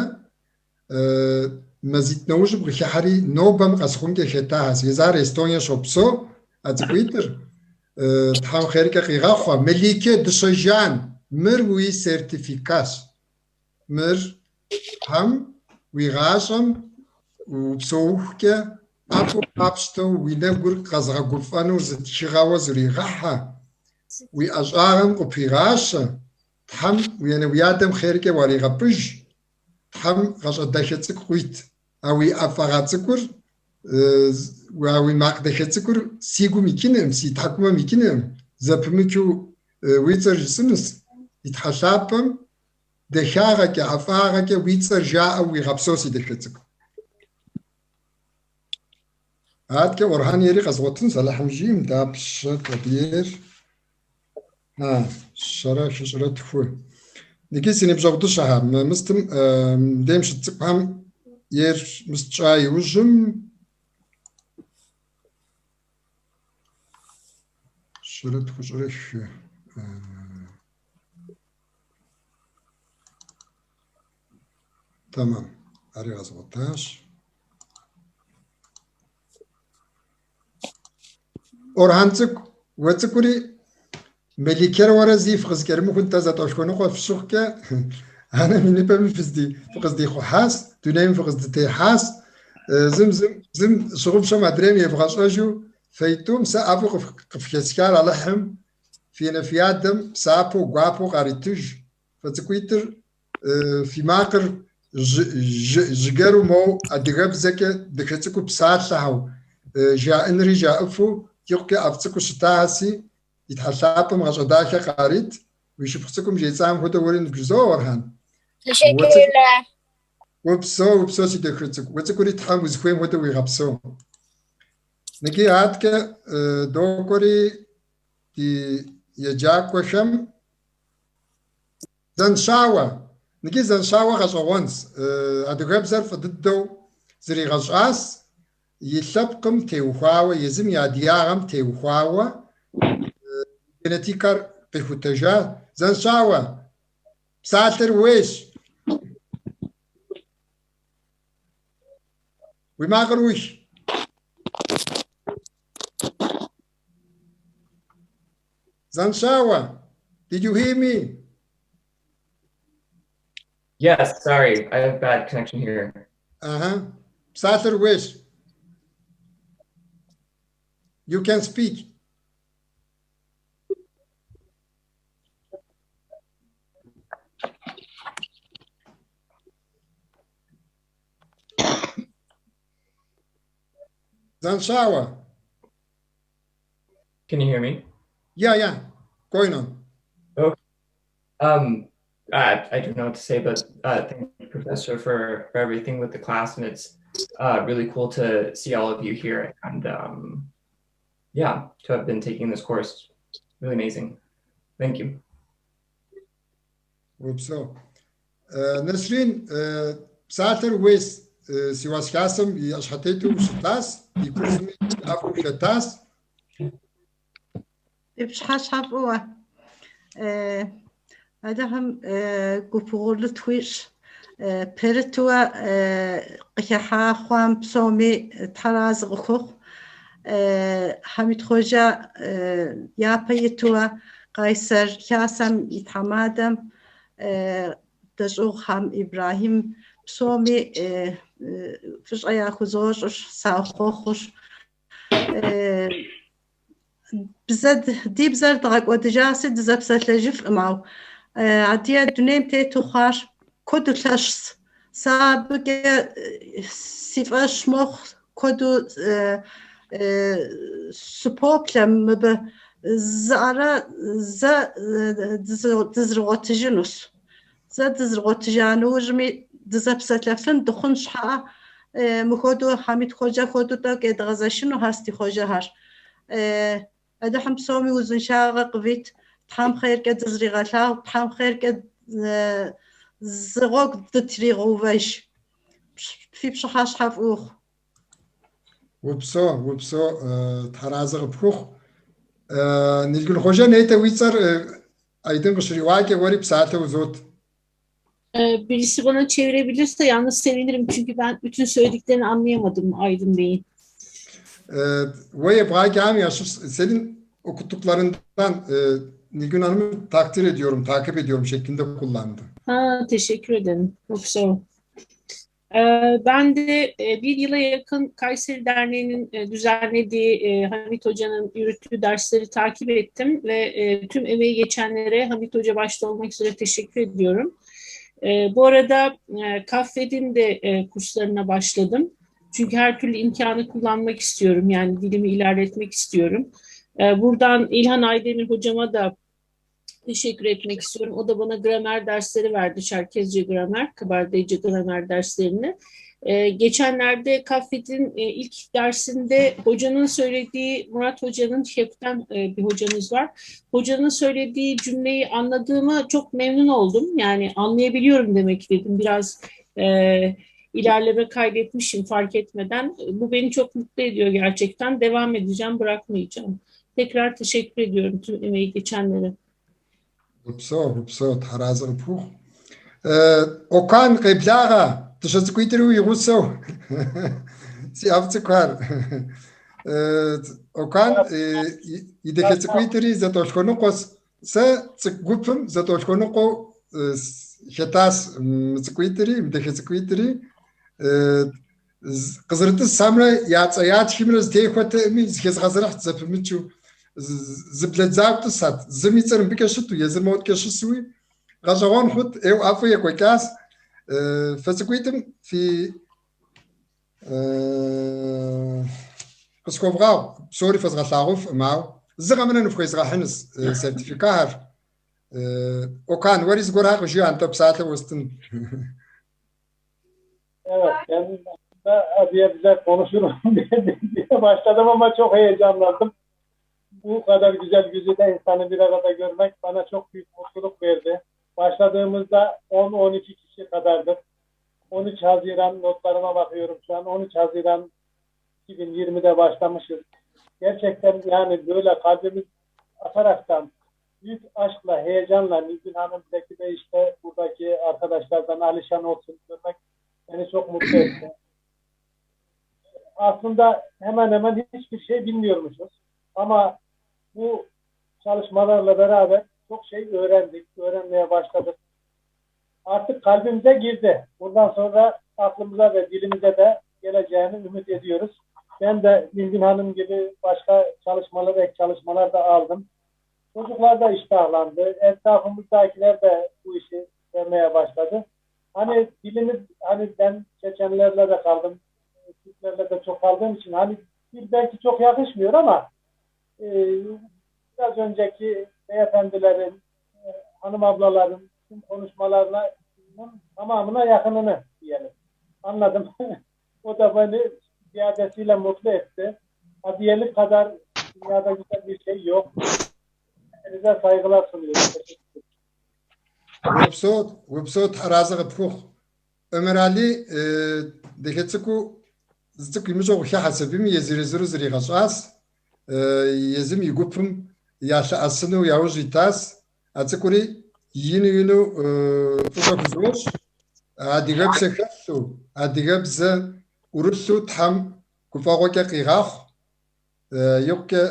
мазитӏ нэужьым къыхыхьэри нобэм къэсхъункӏэ хэтахэщ. Езар Эстония щопсэу а цӏыкӏуитӏыр. Тхьэм хъеркӏэ къигъэхъуэ. Мелике дыщэ жан, мыр уи сертификащ. Мыр Тхьэм уи гъащӏэм упсэухукӏэ ӏэфӏу къапщтэу уи нэгур къэзгъэгуфӏэну зы тхыгъэуэ зуригъэхьэ, уи ӏэщӏагъэм къыпигъащэ, Тхьэм уи анэ уи адэм хъеркӏэ уаригъэпӏыж, Тхьэм гъащӏэ дахэ цӏыкӏу къуит. А уи ӏэфӏагъэ цӏыкӏур, а уи макъ дахэ цӏыкӏур си гум икӏынукъым, си тхьэкӏумэм икӏынукъым, зэпымычу уи цӏэр жысӏэнущ, и Тхьэ лъапӏэм дахагъэкӏэ, ӏэфӏагъэкӏэ уи цӏэр жаӏэу уигъэпсэу, си дахэ цӏыкӏу. Аткӏэ Орхьан ейри къэзгъуэтынщ, Алыхьым жиӏэм, дапщэт абы ейр? А, щэрэ хыщӏрэ тху. Иджы си ныбжьэгъу дыщэхэ, мы мыстым мыдейм щыт цӏыкӏухэм ейр мыст тщӏа иужьым щэрэ тхущӏрэ хы. Тэмэм, ари къэзгъуэтащ. Орхьан цӏыкӏу, уэ цӏыкӏури Меликерэ уэрэ зи фыкъызыкӏэрымыхун нтӏэ зэтӏолъхуэныкъуэ фщыхъукӏэ, анэм и ныбэми фыкъыздихъухьащ, дунейм фыкъыздытехьащ. Зым зым зым щыгъупщэм адрейм евгъэщӏэжу фэитӏум сэ ӏэфӏу къыфхэсхар Алыхьым фи анэ фи адэм псапэу, гуапэу къаритыж. Фэ цӏыкӏуитӏыр фи макъыр жыджэру моу адыгэбзэкӏэ дахэ цӏыкӏуу псалъэхэу, жаӏэнри жаӏыфу икъукӏэ ӏэфӏ цӏыкӏуу щытахэси, и Тхьэ лъапӏэм гъащӏэ дахэ къарит, уи шыпхъу цӏыкӏум жесӏам хуэдэу уэри ныбжызоӏэ, Орхьан. Teşekkürler. Упсэу, упсэу, си дахэ цӏыкӏу. Уэ цӏыкӏури Тхьэм узыхуейм хуэдэу уигъэпсэу. Ныги аткӏэ докӏуэри ди еджакӏуэхэм Зэнщауэ. Ныги Зэнщауэ гъэщӏэгъуэнщ. Адыгэбзэр фӏы дыдэу зригъэщӏащ, и лъэпкъым теухуауэ, езым и адыгагъэм теухуауэ генетикэр къихутэжа. Зэнщауэ, псалъэр ууейщ. Уи макъыр уих. Зэнщауэ, did you hear me? Yes, sorry, I have bad connection here. Uh-huh. Псалъэр ууейщ. You can speak. Зэнщауэ. Can you hear me? Yeah, yeah. Going on. Okay. I don't know what to say, but thank you, Professor, for everything with the class, and it's really cool to see all of you here, and yeah, to have been taking this course. Really amazing. Thank you. Упсэу. Нэсрин, псалъэр ууейщ, Сивас Хасэм и ӏэщхьэтету ущытащ, ди курсми ӏэфӏу хэтащ. Фи пщыхьэщхьэ фӏыуэ. Алыхьым гуп угъурлы тхуищӏ. Пэрытуэ къыхыхьа хъуам псоми Тхьэразэ къыхухъу. Хьэмид Хъуэжэ япэ итуэ Къайсэр Хасэм и тхьэмадэм дэщӏыгъухэм Ибрахьим псоми фӏыщӏэ яхузощӏыр, сахъуэхъур. Бзэ, ди бзэр дгъэкӏуэдыжаси дызэпсэлъэжыфӏым, ау адыгэ дунейм тету хъуар куэду лъэщщ. Сэ абыкӏэ си фӏэщ мохъу куэду сыпоплъэ мыбы зы ӏэрэ зэ дызэрыгъуэтыжынущ. Зэ дызэрыгъуэтыжа нэужьми дызэпсэлъэфын дыхъун щхьэӏэ мыхуэдэу Хьэмид Ходжэ хуэдэу тӏэкӏу едгъэзэшыну хьэс ди ходжэхэр. Алыхьым псоми узыншагъэ къывит, Тхьэм хъеркӏэ дызригъэлъагъу, Тхьэм хъеркӏэ зы гъуэгу дытригъэувэж. Фи пщыхьэщхьэ фӏы ухъу. Упсэу, упсэу, Тхьэразэ къыпхухъу. Нилгүн Хъуэжэ, нетӏэ уи цӏэр Айдын къыщриӏуакӏэ, уэри псалъэ узот. Birisi bana çevirebilirse yalnız sevinirim çünkü ben bütün söylediklerini anlayamadım Aydın Bey'in. Уэ ебгъаджэхэм ящыщ senin okuttuklarından Nilgün Hanım'ı takdir ediyorum, takip ediyorum şeklinde kullandı. Ha, teşekkür ederim. Çok sağ ol. Ben de bir yıla yakın Kayseri Derneği'nin düzenlediği Hamit Hoca'nın yürüttüğü dersleri takip ettim ve tüm emeği geçenlere Hamit Hoca başta olmak üzere teşekkür ediyorum. Bu arada Kaffed'in de kurslarına başladım. Çünkü her türlü imkanı kullanmak istiyorum. Yani dilimi ilerletmek istiyorum. Buradan İlhan Aydemir hocama da teşekkür etmek istiyorum. O da bana gramer dersleri verdi. Çerkezce gramer, Kabardeyce gramer derslerini. Geçenlerde Kaffet'in ilk dersinde hocanın söylediği, Murat Hoca'nın, Şef'ten bir hocamız var. Hocanın söylediği cümleyi anladığıma çok memnun oldum. Yani anlayabiliyorum demek dedim. Biraz ilerleme kaydetmişim fark etmeden. Bu beni çok mutlu ediyor gerçekten. Devam edeceğim, bırakmayacağım. Tekrar teşekkür ediyorum tüm emeği geçenlere. Упсэу, упсэу, Тхьэразэ къыпхухъу. Окан, къеблагъэ, дыщэ цӏыкӏуитӏри уи гъусэу. Си ӏэфӏ цӏыкӏухэр. Окан и дахэ цӏыкӏуитӏри зэтӏолъхуэныкъуэс. Сэ цӏыкӏу гупым зэтӏолъхуэныкъуэу хэтас мы цӏыкӏуитӏри, мы дахэ цӏыкӏуитӏри. Къызэрытӏысхэмрэ я цӏэ ятхымрэ зэтехуэтэӏыми, зыхезгъэзэрыхьт зэпымычу. Зыблэдзауэ тӏысат, зым и цӏэр мыбыкӏэ щыту, езыр моткӏэ щысуи. Гъэщӏэгъуэн хъут, ӏейуэ ӏэфӏу екӏуэкӏащ. Фэ цӏыкӏуитӏым фи къысхуэвгъэгъу, псори фэзгъэлъагъуфӏым, ауэ зы къэмынэ ныфхуезгъэхьынущ сертификатхэр. Окан, уэри зыгуэрхэр къыжыӏэ, нтӏэ псалъэ уэстын. Evet, ben de Adiye konuşurum diye başladım ama çok heyecanlandım. Bu kadar güzel güzide insanı bir arada görmek bana çok büyük mutluluk verdi. Başladığımızda 10-12 kişi kadardık. 13 Haziran notlarıma bakıyorum şu an. 13 Haziran 2020'de başlamışız. Gerçekten yani böyle kalbimiz ataraktan büyük aşkla, heyecanla Nilgün Hanım, Zeki Bey işte buradaki arkadaşlardan Alişan olsun görmek beni çok mutlu etti. Aslında hemen hemen hiçbir şey bilmiyormuşuz. Ama bu çalışmalarla beraber çok şey öğrendik, öğrenmeye başladık. Artık kalbimize girdi. Bundan sonra aklımıza ve dilimize de geleceğini ümit ediyoruz. Ben de Nilgün Hanım gibi başka çalışmalar, ek çalışmalar da aldım. Çocuklar da iştahlandı. Etrafımızdakiler de bu işi sevmeye başladı. Hani dilimiz, hani ben Çeçenlerle de kaldım, Türklerle de çok kaldığım için hani dil belki çok yakışmıyor ama biraz önceki beyefendilerin, hanım ablaların tüm konuşmalarının tamamına yakınını diyelim. Anladım. O da beni ziyadesiyle mutlu etti. Hadiyelik kadar dünyada güzel bir şey yok. Hepinize saygılar sunuyorum. Teşekkür ederim. Упсэу, упсэу, Тхьэразэ къыпхухъу. Өмэр Али дахэ цӏыкӏуу зы цӏыкӏу имыщӏэу къыхыхьэ сабийми езыр-езыру зригъэщӏащ, езым и гупым ялъэӏэсыну яужь итащ. А цӏыкӏури ину-ину фӏыщӏэ хузощӏ. Адыгэпсэ хэлъу, адыгэбзэ ӏурылъу Тхьэм гуфӏэгъуэкӏэ къигъэхъу. Икъукӏэ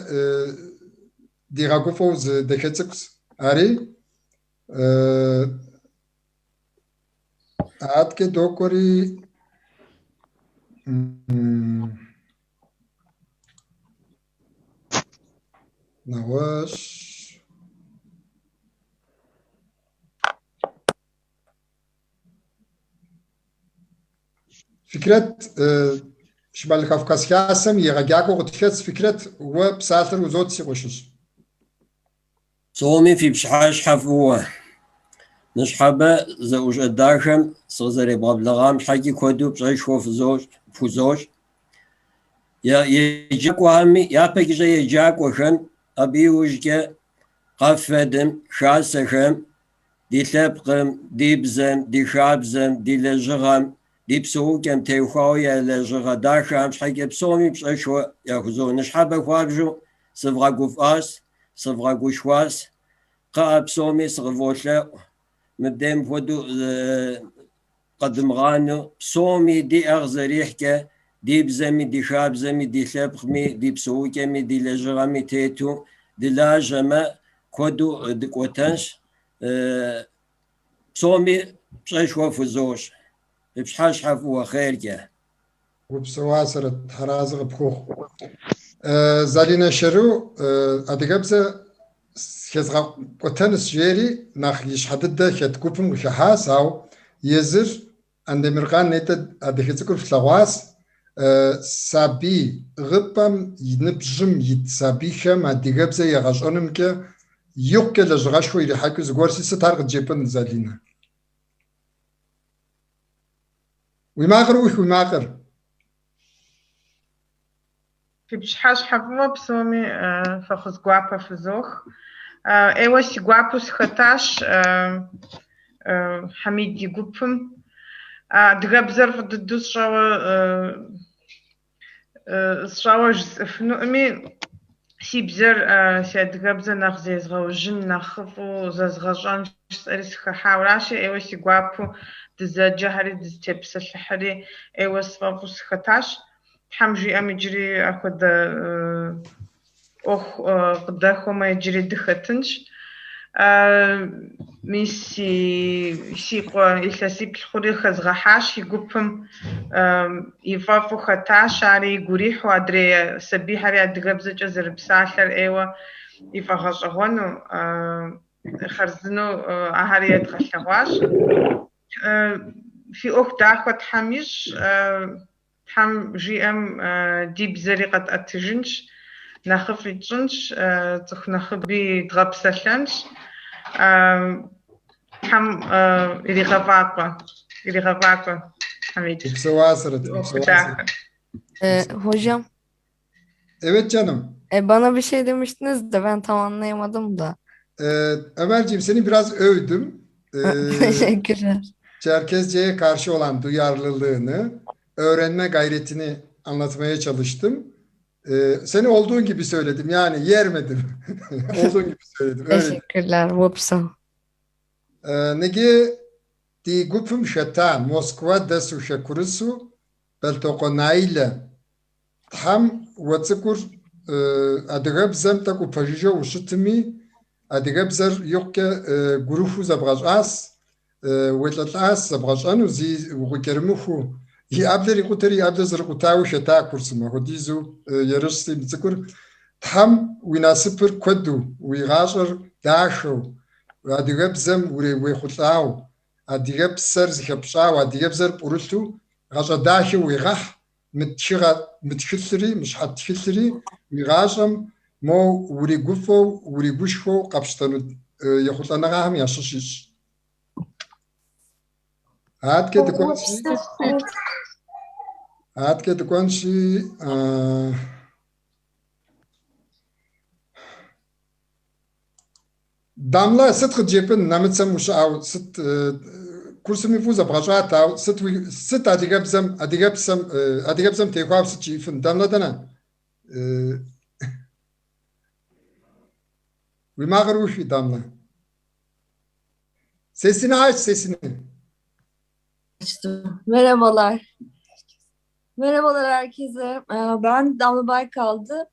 дигъэгуфӏэу зы дахэ цӏыкӏущ ари. Аткӏэ докӏуэри нэгъуэщӏ. Фикрэт Шымалэ Кавказ Хасэм и егъэджакӏуэу къытхэтщ. Фикрэт, уэ псалъэр узот, си къуэшыжь. Псоми фи пщыхьэщхьэ фӏыуэ. Ныщхьэбэ зэӏущӏэ дахэм сыкъызэребгъэблэгъам щхьэкӏи куэду пщӏэшхуэ пхузощӏ. Еджакӏуэхэми, япэкӏэ еджакӏуэхэм, абы иужькӏэ КАФФЕД-м, хасэхэм, ди лъэпкъым, ди бзэм, ди хабзэм, ди лэжьыгъэм, ди псэукӏэм теухуауэ я лэжьыгъэ дахэхэм щхьэкӏэ псоми пщӏэшхуэ яхузощӏ. Ныщхьэбэ хуабжьу сывгъэгуфӏащ, сывгъэгушхуащ. Кхъыӏэ псоми сыкъыволъэӏу, мыбдей мыпхуэдэу къэдымыгъанэу, псоми ди ӏэ къызэрихькӏэ, ди бзэми, ди хабзэми, ди лъэпкъми, ди псэукӏэми, ди лэжьыгъэми тету дылажьэмэ, куэду дыкӏуэтэнщ. Псоми пщӏэшхуэ фхузощӏ. Фи пщыхьэщхьэ фӏыуэ, хъеркӏэ. Упсэу, Асэрэт, Тхьэразэ къыпхухъу. Залинэ Шэру адыгэбзэ хезгъэкӏуэтэнущ жери нэхъ ищхьэ дыдэ хэт гупым къыхыхьащ, ауэ езыр Андемыркъан нетӏэ адыгэ цӏыкӏур флъэгъуащ. Сабий ӏыгъыпӏэм и ныбжьым ит сабийхэм адыгэбзэ егъэщӏэнымкӏэ икъукӏэ лэжьыгъэшхуэ ирихьэкӏыу зыгуэрщи, сыт ар къыджепӏэн, Залинэ? Уи макъыр ӏух, уи макъыр. Фи пщыхьэщхьэ фӏыуэ псоми фӏэхъус гуапэ фызох. ӏейуэ си гуапэу сыхэтащ Хьэмид и гупым. Адыгэбзэр фӏы дыдэу сщӏэуэ жысӏэфынуӏыми, си бзэр, си адыгэбзэр нэхъ зезгъэужьын, нэхъыфӏу зэзгъэщӏэн жысӏэри сыхыхьауэращи, ӏейуэ си гуапэу дызэджэхэри, дызытепсэлъыхьри ӏейуэ сфӏэфӏу сыхэтащ. Тхьэм жиӏэм иджыри апхуэдэ ӏуэху къыдэхуэмэ, иджыри дыхэтынщ. Мис си къуэ илъэсиплӏ хъури хэзгъэхьащ и гупым, и фӏэфӏу хэтащ, ари игу ирихьу, адрей сабийхэри адыгэбзэкӏэ зэрыпсалъэр ӏейуэ и фӏэгъэщӏэгъуэну, хъарзынэу ахэри едгъэлъэгъуащ. Фи ӏуэху дахэ Тхьэм ищӏ. Тхьэм жиӏэм ди бзэри къэтӏэтыжынщ, нэхъыфӏи тщӏынщ, цӏыху нэхъыби дгъэпсэлъэнщ. Тхьэм иригъэфӏакӏуэ, иригъэфӏакӏуэ, Хьэмид. Упсэу, Асэрэт, Ӏуэху упсэу, дахэ. Hocam, Evet canım. Bana bir şey demiştiniz de ben tam anlayamadım da. Ömerciğim seni biraz övdüm. Teşekkürler. Çerkezce'ye karşı olan duyarlılığını, öğrenme gayretini anlatmaya çalıştım. Seni olduğun gibi söyledim. Yani yermedim. Olduğun gibi söyledim. Öyle. Teşekkürler. Упсэу. Ныджы ди гупым хэта Москва дэсу хэкурысу Бэлътокъуэ Наилэ. Тхьэм уэ цӏыкӏур адыгэбзэм тӏэкӏу упэжыжьэу ущытми, адыгэбзэр икъукӏэ гурыхуу зэбгъэщӏащ, уелӏэлӏащ зэбгъэщӏэну, зи укъыкӏэрымыхуу. И ӏэблэр икъутэри и ӏэблэр зэрыкъутауи хэта курсым, апхуэдизу ерыщти мы цӏыкӏур. Тхьэм уи насыпыр куэду, уи гъащӏэр дахэу, адыгэбзэм уехъулӏау, адыгэпсэр зыхэпщӏау, адыгэбзэр пӏурылъу гъащӏэ дахэ уигъэхь, мы тхыгъэ, мы тхылъри, мы щхьэ тхылъри уи гъащӏэм мо уригуфӏэу, уригушхуэу къэпщтэну ехъулӏэныгъэхэм ящыщ ищӏ. Аткӏэ дыкӏуэнщи, аткӏэ дыкӏуэнщи, Дамла, сыт къыджепӏэн, нэмыцэм ущыӏэу, сыт курсым фӏыуэ зэбгъэщӏат, ауэ сыт уи сыт адыгэбзэм, адыгэпсэм, адыгэбзэм теухуауэ сыт жиӏэфын? Дамла дэнэ? Уи макъыр ӏухи, Дамла. Sesini aç, sesini. Açtım. Merhabalar. Merhabalar herkese. Ben Damla Baykal'dı.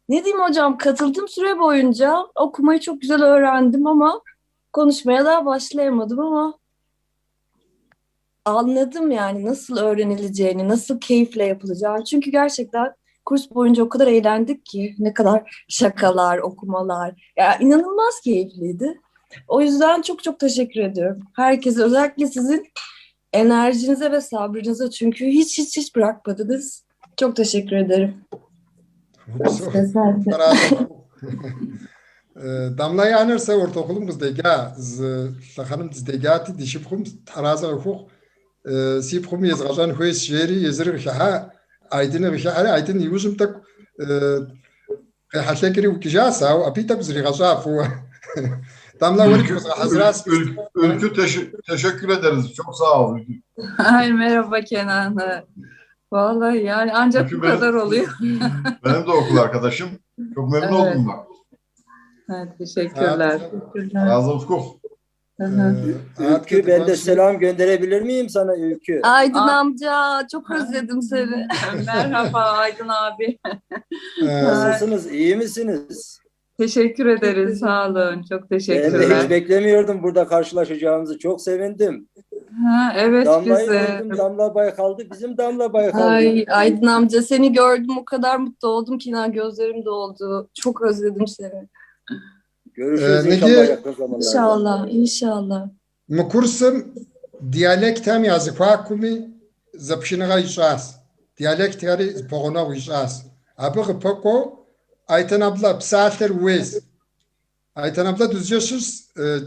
Ne diyeyim hocam, katıldığım süre boyunca okumayı çok güzel öğrendim ama konuşmaya daha başlayamadım ama anladım yani nasıl öğrenileceğini, nasıl keyifle yapılacağını. Çünkü gerçekten kurs boyunca o kadar eğlendik ki ne kadar şakalar, okumalar. Ya inanılmaz keyifliydi. O yüzden çok çok teşekkür ediyorum. Herkese, özellikle sizin Enerjinize ve sabrınıza çünkü hiç hiç hiç bırakmadınız. Çok teşekkür ederim. Упсэу. Тхьэразэ Дамла и анэр сэ ortaokulым къыздеджа, зы лъэхъэнэм дыздеджати, ди шыпхъум тхьэразэ къыхухъу, си пхъуми езгъэщӏэн хуейщ, жери езыри къыхыхьа, Айдыни къыхыхьэри, Айдын иужьым тӏэкӏу къехьэлъэкӏри укӏыжащ, ауэ абы тӏэкӏу зригъэщӏа фӏыуэ. Дамла уэри пхуэзгъэхьэзыращ. Ülkü teşekkür ederiz. Çok sağ ol Ülkü. Ay merhaba Kenan. Vallahi yani ancak Ülkü bu benim, kadar oluyor. benim de okul arkadaşım. Çok memnun Evet. oldum bak. Evet, teşekkürler. Teşekkürler. Razı olsun. Hı hı. Ülkü ben de selam gönderebilir miyim sana Ülkü? Aydın amca çok özledim seni. Merhaba Aydın abi. Nasılsınız? İyi misiniz? Teşekkür ederiz. Sağ olun. Çok Ben de hiç teşekkürler. beklemiyordum burada karşılaşacağımızı. Çok sevindim. Ha, evet Damla'yı biz de. gördüm, Damla Baykal'dı. Bizim Damla Baykal'dı. Ay Aydın amca seni gördüm o kadar mutlu oldum ki inan gözlerim doldu. Çok özledim seni. Görüşürüz Ee, inşallah Negi- yakın zamanlarda. İnşallah, inşallah. Мы курсым диалектхэм я зэхуакуми зэпхыныгъэ ищӏащ. Диалектхэри пэгъунэгъу ищӏащ. Абы къыпэкӏуэу Айтэн абла псалъэр ууейщ. Айтэн абла Дузджэ щыщ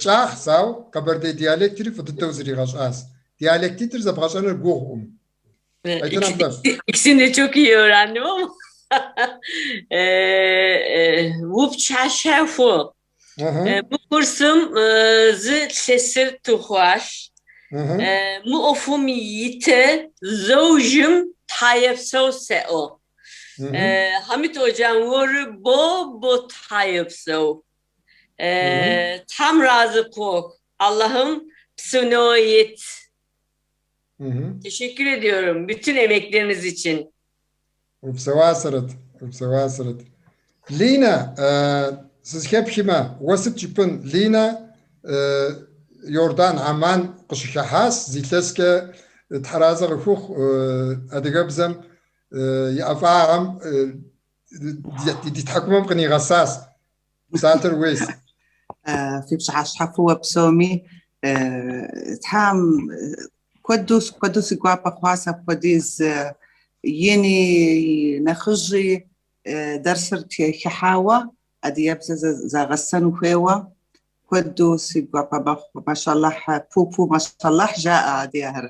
кӏахщ, ауэ къэбэрдей диалектри фӏы дыдэу зригъэщӏащ. Диалектитӏыр зэбгъэщӏэныр гугъукъым. Айтэн абла. İkisini de çok iyi öğrendim ama Вупчашэху. Мы курсым зы лъэсыр тыхъуащ. Мы ӏуэхум итэ зэужым тхьэепсэу сэӏо. Хамит hocam ори бо бо тхьэепсэу. Тхьэм разы къох. Allah'ım psinoyet. Teşekkür ediyorum bütün emekleriniz için. Упсэуа Сэрэт, упсэуа Сэрэт. Линэ, сызхэпхмэ, уэ сыт жыпӏэн? Линэ Йордан, Амман къыщыхыхьащ, зы илъэскӏэ тхьэразэ къыхухъу адыгэбзэм и ӏэфӏагъэм ди тхьэкӏумэм къынигъэсащ. Псалъэр ууейщ. Фи пщыхьэщхьэ фӏыуэ псоми Тхьэм куэду куэду си гуапэ хъуащ апхуэдиз ини нэхъыжьи дэрсыр хыхьауэ адыгэбзэ загъэсэну хуейуэ куэду си гуапэ мэхъу. Машаллахь пу-пу машаллахь жаӏэ адыгэхэр.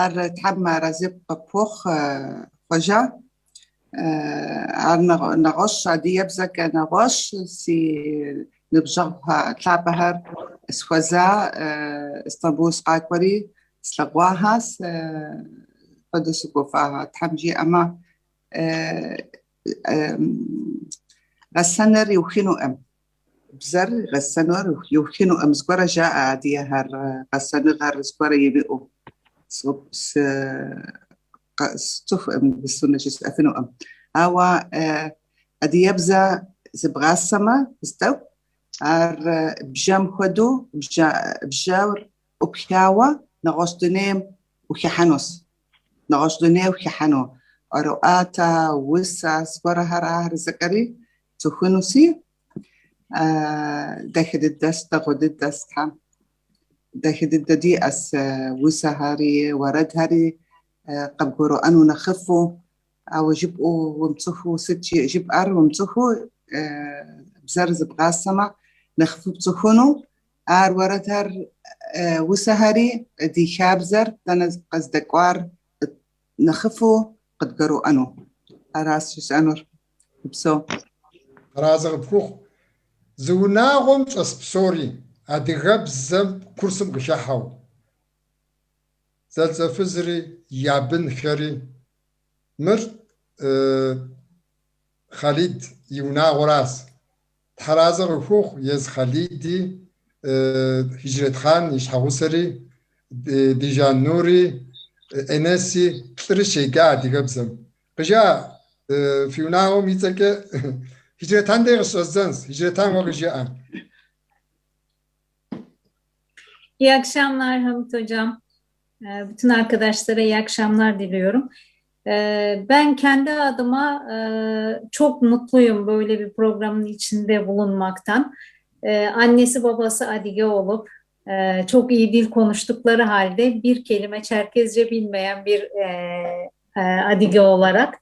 Ар Тхьэм арэзы къыпхухъу хъуэжа. Ар нэгъуэщӏ адыгэбзэкӏэ нэгъуэщӏ си ныбжьэгъу лъапӏэхэр схуэза Истамбул сыкъакӏуэри слъэгъуахэс куэду сыгуфӏа. Тхьэм жиӏэмэ гъэсэныр иухынукъым. Бзэр гъэсэныр иухынукъым. Зыгуэрэ жаӏэ адыгэхэр гъэсэныгъэр зыгуэрэ имыӏэу. Сцӏыхукъым бысунэ жысӏэфынукъым. Ауэ адыгэбзэ зыбгъасэмэ зытӏэкӏу ар бжэм хуэдэу бжэр ӏупхауэ нэгъуэщӏ дунейм ухыхьэнущ. Нэгъуэщӏ дуней ухыхьэну. ӏуэрыӏуатэ, усэ, зыгуэрхэр ахэр зэкӏэри цӏыхунуси дахэ дыдэс, дэгъуэ дыдэс Тхьэм. Дахэ дыдэ диӏэс усэхэри, уэрэдхэри къыбгурыӏуэну нэхъыфӏу, ауэ жыпӏэу умыцӏыхуу сыт жыпӏэр умыцӏыхуу бзэр зыбгъасэмэ нэхъыфӏу пцӏыхуну. Ар уэрэдхэр усэхэри ди хабзэр дэнэ къыздэкӏуар нэхъыфӏу къыдгурыӏуэну. Аращ жысӏэнур. Упсэу. Аразы къыпхухъу. Зы унагъуэм щӏэс псори адыгэбзэм курсым къыхыхьэу. Зэлӏзэфызри, я бынхэри. Мыр Хъалид и унагъуэращ. Тхьэразэ къыхухъу ез Хъалиди, Хиджретхъан и щхьэгъусэри, Дижан Нури, Энеси плӏыри щеджа адыгэбзэм. Къыжыӏэ фи унагъуэм и цӏэкӏэ Хиджретхан дей къыщӏэздзэнщ. Хиджретхан уэ къыжыӏэ. İyi akşamlar Hamit Hocam. Bütün arkadaşlara iyi akşamlar diliyorum. Ben kendi adıma çok mutluyum böyle bir programın içinde bulunmaktan. Annesi babası Adige olup Çok iyi dil konuştukları halde bir kelime Çerkezce bilmeyen bir Adige olarak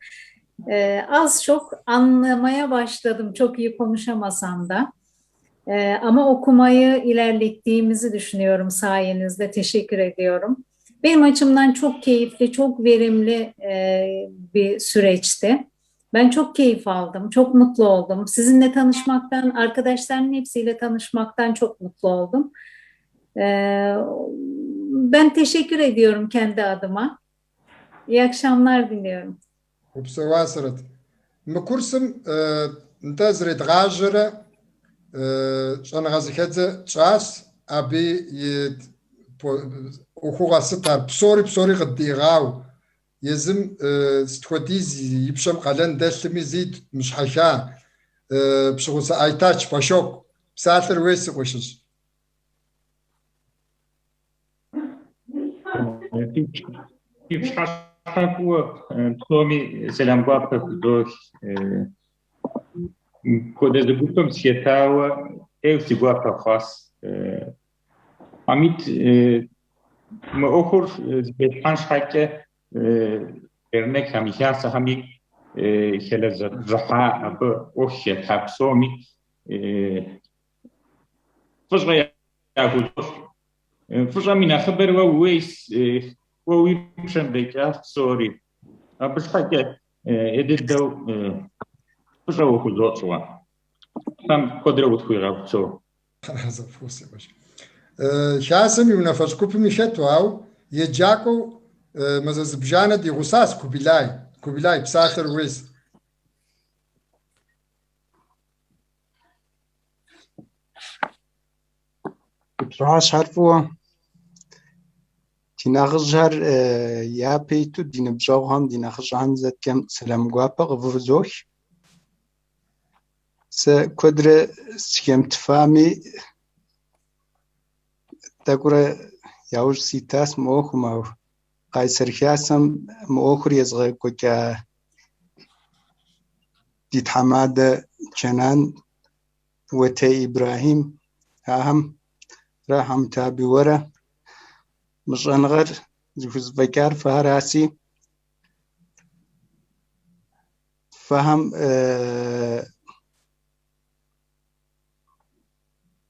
az çok anlamaya başladım. Çok iyi konuşamasam da. Ama okumayı ilerlettiğimizi düşünüyorum sayenizde. Teşekkür ediyorum. Benim açımdan çok keyifli, çok verimli bir süreçti. Ben çok keyif aldım, çok mutlu oldum. Sizinle tanışmaktan, arkadaşlarımın hepsiyle tanışmaktan çok mutlu oldum. Ben teşekkür ediyorum kendi adıma. İyi akşamlar diliyorum. Упсэу, Асэрэт. Мы курсым нтӏэ зэредгъажьэрэ щӏэныгъэ зэхэдзэ тщӏащ, абы и ӏуэхугъуэ сыт ар псори псори къыддиӏыгъау, езым сыт хуэдиз и пщэм къалэн дэлъми зи мыщхьэха Пщыгъусэ Айтач Башок псалъэр уей си къуэшыжь. Фи пщыхьэщхьэ фӏыуэ псоми сэлам гуапэ худох. Мыпхуэдэ зы гупым сыхэтауэ ӏейуэ си гуапэ хъуащ. Хьэмид, мы ӏуэхур зэхэлъхьэн щхьэкӏэ дернекхэми хасэхэми хэлэжьыхьа абы ӏуэху хэта псоми фӏыщӏэ яхудощӏ. Фӏыщӏэм и нэхъыбэр уэ ууейщ, уэ уи пщэм дэкӏащ псори. Абы щхьэкӏэ ӏей дыдэу фӏыщӏэ ухузощӏ уэ. Тхьэм куэдрэ утхуигъэпсэу. Хасэм и унафэщӏ гупым и хэту, ауэ еджакӏуэу мазэ зыбжанэ ди гъусащ Кубилай. Кубилай, псалъэр ууейщ. Пщыхьэщхьэр фӏыуэ. Ди нэхъыжьхэр япэ иту ди ныбжьэгъухэм, ди нэхъыщӏэхэм зэткӏэ сэлам гуапэ къывызох. Сэ куэдрэ сыхэмытыфами, тӏэкӏурэ яужь ситащ мы ӏуэхум, ауэ Къайсэр Хасэм мы ӏуэхур езыгъэкӏуэкӏа ди тхьэмадэ Чэнан Уэтей Ибрэхьим ахэмрэ Хьэмтаби уэрэ мы щӏэныгъэр зыхузэфӏэкӏар фэхэращи, фэхэм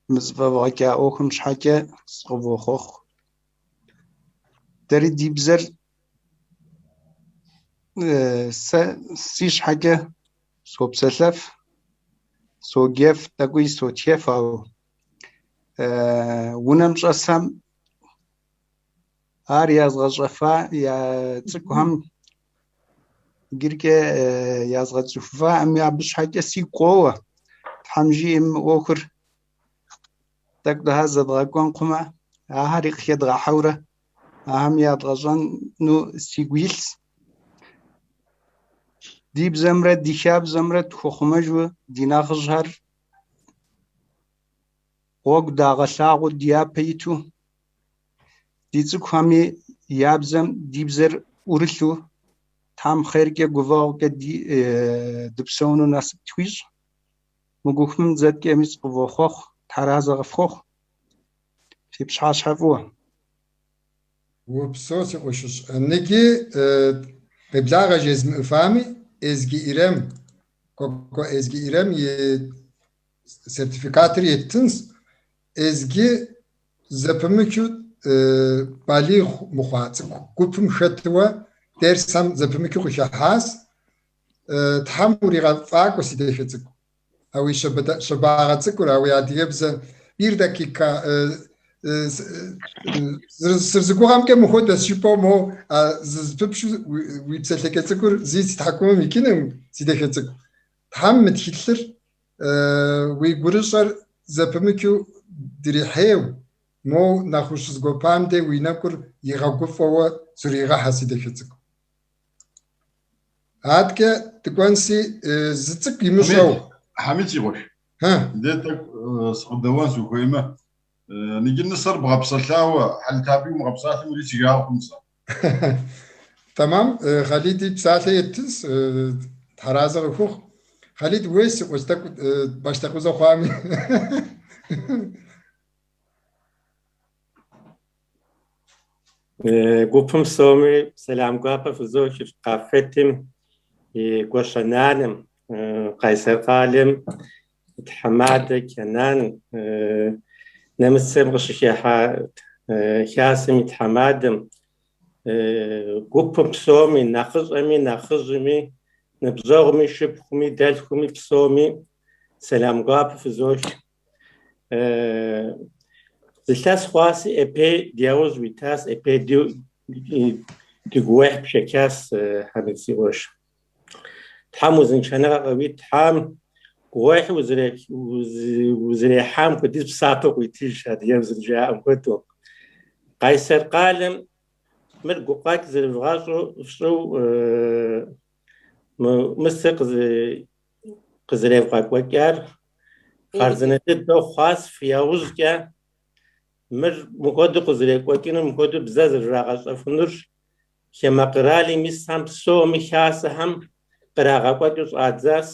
мы зэфӏэвгъэкӏа ӏуэхум щхьэкӏэ сыкъывохъуэхъу. Дэри ди бзэр сэ си щхьэкӏэ сопсэлъэф, соджэф, тӏэкӏуи сотхэф, ауэ унэм щӏэсхэм ар язгъэщӏэфа я цӏыкӏухэм иджыркӏэ язгъэцӏыхуфаӏыми, абы щхьэкӏэ сигу къоуэ. Тхьэм жиӏэм мы ӏуэхур тӏэкӏу дыхьэ зэдгъэкӏуэн хъумэ, ахэри къыхедгъэхьэурэ ахэм ядгъэщӏэну сигу илъщ. Ди бзэмрэ ди хабзэмрэ тхуэхъумэжу ди нэхъыжьхэр гъуэгу дагъэлъагъуу ди япэ иту, ди цӏыкӏухэми я бзэм ди бзэр ӏурылъу, Тхьэм хъеркӏэ гуфӏэгъукӏэ дыпсэуну насып тхуищӏ. Мы гупым зэткӏэми сыкъывохъуэхъу, Тхьэразэ къыфхуэхъу. Фи пщыхьэщхьэ фӏыуэ. Упсэу, си къуэшыжь. Ныджы къеблагъэ жезмыӏыфами, Эзги Ирем, Кӏуэкӏуэ Эзги Ирем и сертификатыр еттынщ. Эзги зэпымычу балигъ мыхъуа цӏыкӏу гупым хэтуэ дерсхэм зэпымычу къыхыхьащ. Тхьэм уригъэфӏакӏуэ, си дахэ цӏыкӏу. А уи щабагъэ цӏыкӏур, а уи адыгэбзэ bir dakika сызэрыгугъэмкӏэ мыхуэдэщ жыпӏэу мо зызыпыпшу уи псэлъэкӏэ цӏыкӏур зи си тхьэкӏумэм икӏыным, си дахэ цӏыкӏу. Тхьэм мы тхылъыр уи гурыщӏэр зэпымычу дрихьейу, мо нэхъ ущызгуэпам де уи нэкӏур игъэгуфӏэуэ зуригъэхьэ, си дахэ цӏыкӏу. Аткӏэ дыкӏуэнси зы цӏыкӏу имыщӏэу. Хьэмид си къуэш. Дэ тӏэкӏу сыкъыдэуэн сыхуеймэ, ныджы нысэр бгъэпсэлъауэ, Хьэлитаби умыгъэпсалъэм ури си жагъуэ хъун сэ. Тэмам, Хъалиди псалъэ еттынщ, Тхьэразэ къыхухъу. Хъалид, уей си къуэш тӏэкӏу баштэкъузэ хъуами. Гупым псоми сэлам гуапэ фызох КАФФЕД-ым и Гуащэнанэм, Къайсэр къалэм и тхьэмадэ Кенан, нэмыцэм къыщыхыхьа хасэм и тхьэмадэм, гупым псоми, нэхъыщӏэми, нэхъыжьми, ныбжьэгъуми, шыпхъуми, дэлъхуми псоми сэлам гуапэ фызох. Зы илъэс хъуаси ӏэпей ди яужь уитащ, ӏэпей ди гугъуехь пшэчащ, Хьэмид си къуэш. Тхьэм узыншэныгъэ къыуит, Тхьэм гугъуехь узэрехьам хуэдиз псапэ къуитыж, адыгэм зэрыжаӏэм хуэдэу. Къайсэр къалэм мыр гукъэкӏ зэрывгъэщӏу фщӏыу мы мысыр къызэревгъэкӏуэкӏар хъарзынэ дыдэу хъуащ фи яужькӏэ. Мыр мыхуэдэу къызэрекӏуэкӏынур, мыхуэдэу бзэ зэрырагъэщӏэфынур хамэ къэралым исхэм псоми хасэхэм кърагъэкӏуэкӏыу щӏадзащ.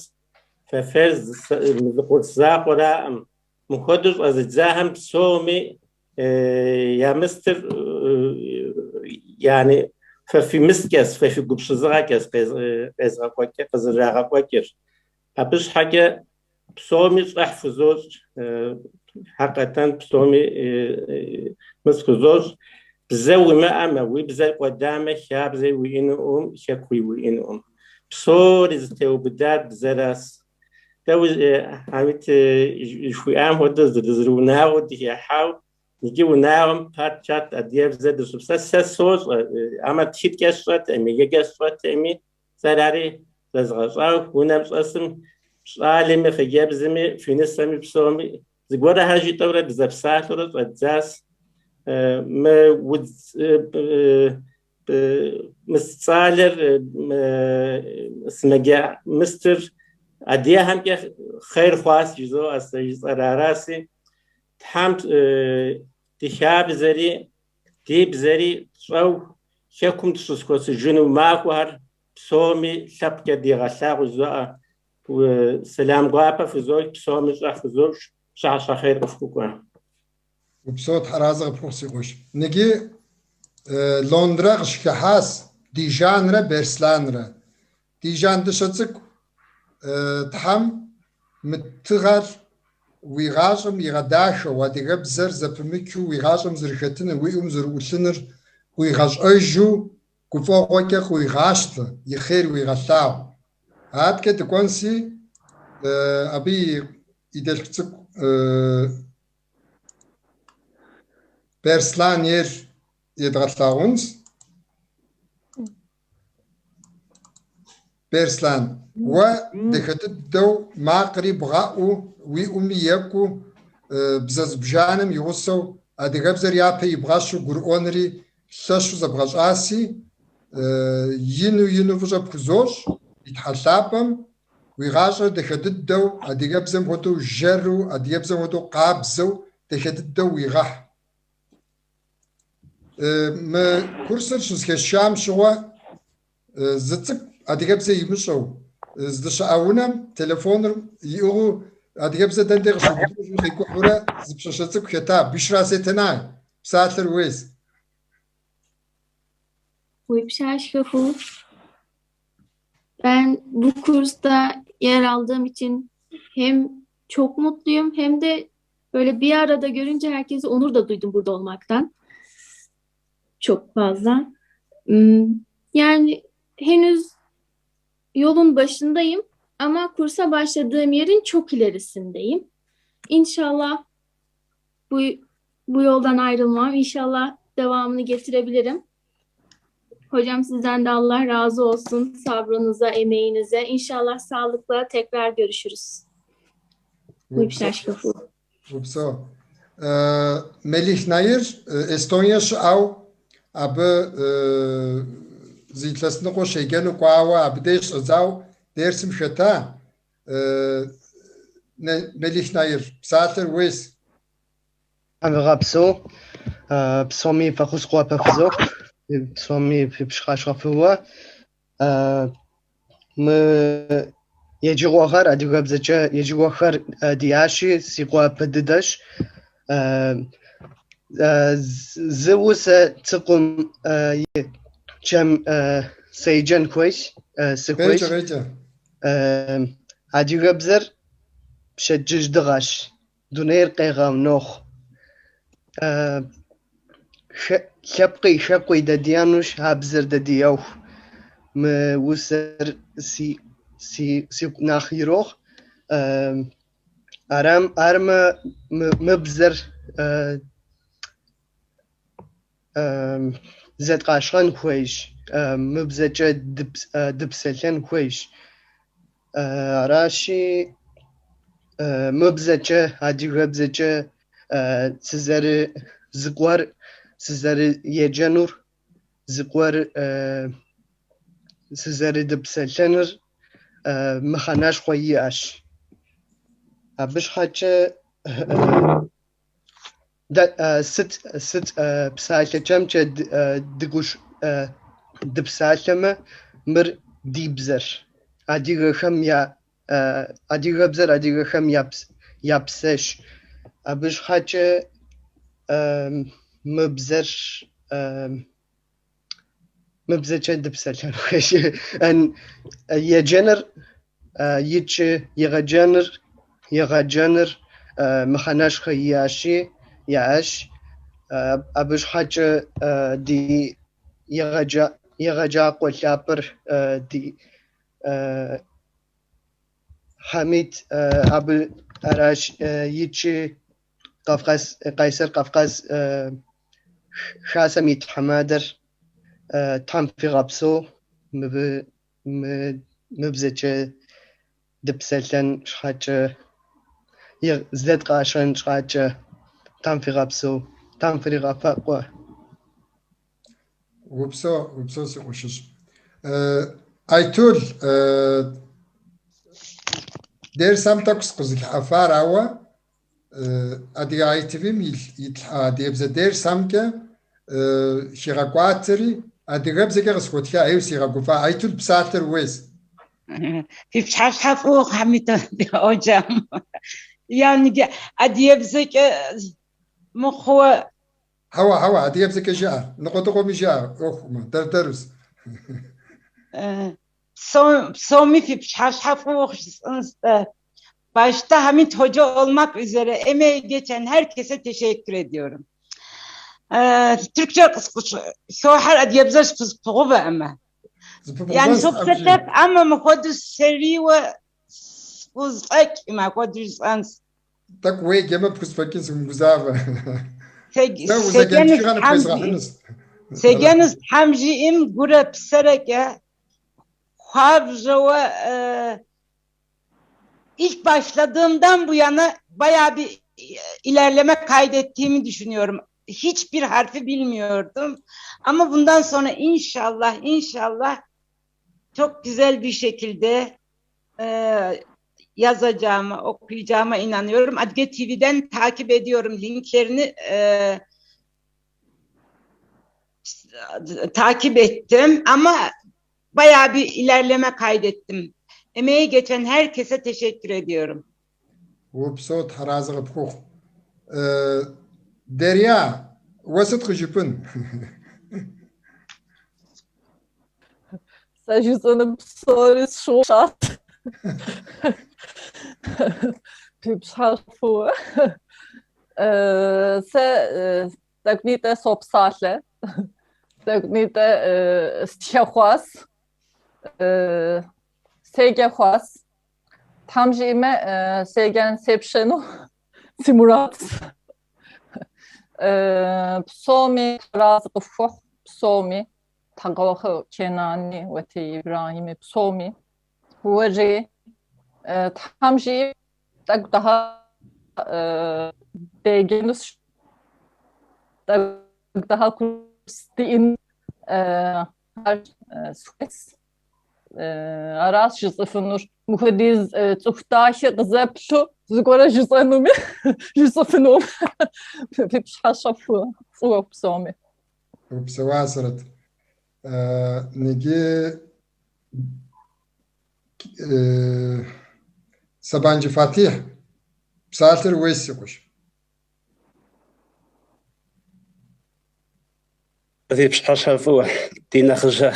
Фэ зы курс закъуэраӏым. Мыхуэдэу щӏэзыдзахэм псоми я мыстыр, яни фэ фи мысткӏэс, фэ фи гупсысыгъэкӏэс къезгъэкӏуэкӏ, къызэрырагъэкӏуэкӏыр. Абы щхьэкӏэ псоми щӏыхь фызощӏ, хьэкъэтэн псоми мыс фызощӏ. Бзэ уимыӏэмэ, уи бзэр кӏуэдамэ, хабзэ уиӏэнукъым, хэкуи уиӏэнукъым. Псори зытеубыдар бзэращ. Дэ Хьэмид жыхуиӏам хуэдэу зэрыунагъуэу дыхыхьау, иджы унагъуэм пат-чат адыгэбзэ дыщыпсэлъ. Сэ сощӏэ, амэ тхылъкӏэ сщӏэтэкъыми, еджэкӏэ сщӏэтэкъыми, сэрари зэзгъэщӏау, унэм щӏэсым щӏалэми, хъыджэбзми, фи нысэми псоми зыгуэрхэр жытӏэурэ дызэпсалъэурэ щӏэддзащ. Мы удз Мыс цӏалэр сымаджэ мыстыр адыгэхэмкӏэ хъер хъуащ жызоӏэ сэ жысӏэр араси, Тхьэм ди хабзэри, ди бзэри тщӏэу хэкум дыщызэхуэсыжыну махуэхэр псоми лъэпкъкӏэ дигъэлъагъу жызоӏэ. Сэлам гуапэ фызох, псоми щӏыхь фызощӏ, пщыхьэщхьэ хъер къыфхукӏуэ. Упсэу, Тхьэразэ къыпхухъу, си къуэш. Ныджы Лондрэ къыщыхыхьащ Дижанрэ Берсланрэ. Дижан дыщэ цӏыкӏу, Тхьэм мы тыгъэр уи гъащӏэм игъэдахэу, адыгэбзэр зэпымычу уи гъащӏэм зэрыхэтыныр, уи ӏум зэрыӏулъыныр къуигъэщӏэжу гуфӏэгъуэкӏэ къыуигъащтэ, и хъер уигъэлъагъу. Аткӏэ дыкӏуэнси, абы и дэлъху цӏыкӏу Берслан ейр едгъэлъагъунщ. Берслан, уэ дахэ дыдэу макъри бгъэӏуу, уи ӏуми екӏуу, бзэ зыбжанэм и гъусэу адыгэбзэр япэ ибгъэщу гурыӏуэнри лъэщу зэбгъэщӏаси, ину ину фӏыщӏэ пхузощӏ ди Тхьэ лъапӏэм Уи гъащӏэр дахэ дыдэу, адыгэбзэм хуэдэу жэру, адыгэбзэм хуэдэу къабзэу дахэ дыдэу уигъэхь. Мы курсыр щызэхэсшам щыгъуэ зы цӏыкӏу адыгэбзэ имыщӏэу, здыщыӏэ унэм телефоныр иӏыгъыу адыгэбзэ дэнэ дей къыщыубыдыну къикӏухьурэ зы пщащэ цӏыкӏу хэта, Бüşра Сетенай, псалъэр уейс. Уи пщащхэху. Ben bu kursta yer aldığım için hem çok mutluyum hem de böyle bir arada görünce herkese onur da duydum burada olmaktan. Çok fazla. Yani henüz yolun başındayım ama kursa başladığım yerin çok ilerisindeyim. İnşallah bu bu yoldan ayrılmam. İnşallah devamını getirebilirim. Hocam sizden de Allah razı olsun. Sabrınıza, emeğinize. İnşallah sağlıkla tekrar görüşürüz. Уи Упсэу. Мелих Наир Эстония щыӏэу абы зы илъэс ныкъуэ щеджэну кӏуауэ абы деж щӏэдзау дерсым хэта. Мелих Наир, псалъэр уейс. Тхьэм уигъэпсэу, псоми фӏэхъус гуапэ фызох, псоми фи пщыхьэщхьэ фӏыуэ. Мы еджэгъуэхэр, адыгэбзэкӏэ еджэгъуэхэр диӏащи, си гуапэ дыдэщ. Зы усэ цӏыкӏум и кӏэм седжэн хуейщ, сыхуейщ. Къеджэ, къеджэ. Адыгэбзэр пщэдджыжь дыгъэщ, дунейр къегъэунэху. Лъэпкъи хэкуи дэ диӏэнущ, а бзэр дэ диӏэху. Мы усэр сигу нэхъ ирохь. Армэ мы бзэр зэдгъэщӏэн хуейщ, мы бзэкӏэ дыпсэлъэн хуейщ. Аращи, мы бзэкӏэ, адыгэбзэкӏэ зыгуэр сызэрыеджэнур, зыгуэр сызэрыдэпсэлъэнур мыхьэнэшхуэ иӏэщ. Абы щхьэкӏэ сыт сыт псалъэкӏэмкӏэ дыпсалъэмэ, мыр ди бзэр. Адыгэхэм я адыгэбзэр адыгэхэм я псэщ. Абы щхьэкӏэ мы бзэр мы бзэкӏэ дыпсэлъэн хуейщ. Еджэныр икӏи егъэджэныр егъэджэныр мыхьэнэшхуэ иӏэщи, яӏэщ. Абы щхьэкӏэ ди егъэджакӏуэ лъапӏэр ди Хьэмид абы аращ икӏи Кавказ, Къайсэр Кавказ Хасэм и тхьэмадэр Тхьэм фигъэпсэу мыбы мы бзэкӏэ дыпсэлъэн щхьэкӏэ, зэдгъэщӏэн щхьэкӏэ Тхьэм фигъэпсэу, Тхьэм фригъэфӏакӏуэ. Упсэу, упсэу си къуэшыжь. Айтул, дерсам тӏэкӏу сыкъызыхыхьэфар, ауэ Адыгэ ITV-м итлъхьа адыгэбзэ дерсамкӏэ хигъэкӏуатэри, адыгэбзэкӏэ къысхуэтха, ӏейуэ сигъэгуфӏа. Айтул, псалъэр ууейщ. Фи пщыхьэщхьэ фӏыуэ Хьэмид hocam. Yani адыгэбзэкӏэ мыхъууэ Хьэуэ, хьэуэ, адыгэбзэкӏэ жыӏэ, ныкъуэдыкъуэми жыӏэ ӏуэхукъымэ, дэр-дэрус. Псоми фи пщыхьэщхьэ фӏыуэ жысӏэнщ-тӏэ. Başta Hamit Hoca olmak üzere emeği geçen herkese teşekkür ediyorum. Türkçe хохьэр адыгэбзэр спыгъувэӏымэ. Yani сопсэлъэф амэ мыхуэду серийуэ схузэфӏэкӏым, апхуэдэу жысӏэнщ. Тӏэкӏу уеджэмэ пхузэфӏэкӏынщ, умыгузавэ. Сэ узэджэн тхыгъэ ныпхуезгъэхьынущ. Седжэнущ Тхьэм жиӏэм гурэ псэрэкӏэ хуабжьэуэ ilk başladığımdan bu yana bayağı bir ilerleme kaydettiğimi düşünüyorum. Hiçbir harfi bilmiyordum. Ama bundan sonra inşallah, inşallah çok güzel bir şekilde yazacağıma, okuyacağıma inanıyorum. Adige TV'den takip ediyorum linklerini takip ettim ama bayağı bir ilerleme kaydettim. Emeği geçen herkese teşekkür ediyorum. Упсэу, Тхьэразэ къыпхухъу. Деря, уэ сыт къыжыпӏын? Сэ жысӏэну псори сщыгъупщат. Фи пщыхьэщхьэ фӏыуэ. Сэ тӏэкӏунитӏэ сопсалъэ. Тӏэкӏунитӏэ стхэ хъуас. Седжэ хъуас. Тхьэм жиӏэмэ, седжэн сепщэну си мурадщ. Псоми Тхьэразэ къыфхухъу, псоми. Тхьэкъуахъуэ Кенани, Уэтей Ибрахьими, псоми. Уэри Тхьэм жиӏэм тӏэкӏу дахэ деджэнущ, тӏэкӏу дахэ курс диӏэн ар схуейщ. Аращ жысӏэфынур. Мыхуэдиз цӏыху дахэ къызэплъу зыгуэрэ жысӏэнуми жысӏэфынум. Фи пщыхьэщхьэ фӏыуэ псоми. Упсэуасэрэт. Ныджы Сэбанджы Фатихь, псалъэр ууейщ, си къуэш. Фи пщыхьэщхьэ фӏыуэ, ди нэхъыжьэ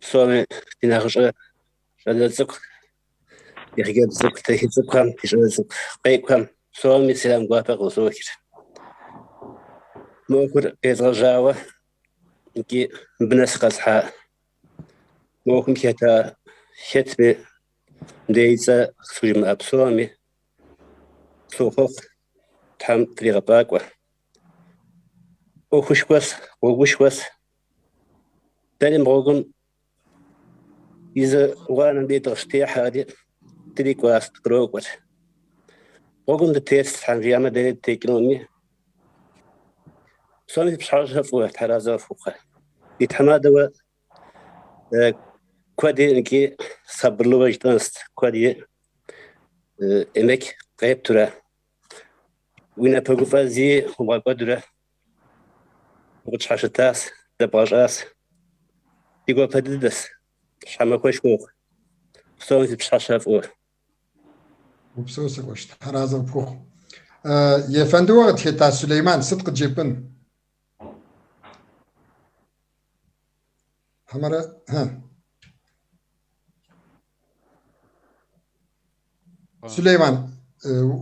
псоми, ди нэхъыщӏэ щӏалэ цӏыкӏу, ди хъыджэбз цӏыкӏу, дахэ цӏыкӏухэм, ди щӏалэ цӏыкӏу къекӏухэм псоми сэлам гуапэ къызохыр. Мы ӏуэхур къезгъэжьауэ икӏи мыбы нэс къэзыхьа мы ӏуэхум хэта хэтми, мыдей и цӏэ схужымыӏэ псоми сохъуэхъу, Тхьэм фригъэфӏакӏуэ. ӏуэхушхуэс, гъуэгушхуэс. Дэри мы гъуэгум и зы гъуанэм дей дыкъыщытехьэри, дрикӏуащ, дыкърокӏуэр. Гъуэгум дытес, Тхьэм жиӏэмэ, дэри дытекӏынуми. Псоми фи пщыхьэщхьэ фӏыуэ, Тхьэразэ къыфхухъу. Ди тхьэмадэуэ куэди икӏи сабырлыуэ жытӏэнс, куэди эмек къептурэ, уи напэгуфӏэ зи умыгъэкӏуэдурэ укъытщхьэщытащ, дэбгъэщӏащ. Ди гуапэ дыдэс, щхьэмахуэшхуэ ухъу. Псоми фи пщыхьэщхьэ фӏыуэ. Упсэу, си къуэш, Тхьэразэ къыпхухъу. Ефэндыуэ къытхета Сулейман, сыт къыджепӏэн? Хьэмэрэ, хьэ. Сулейман,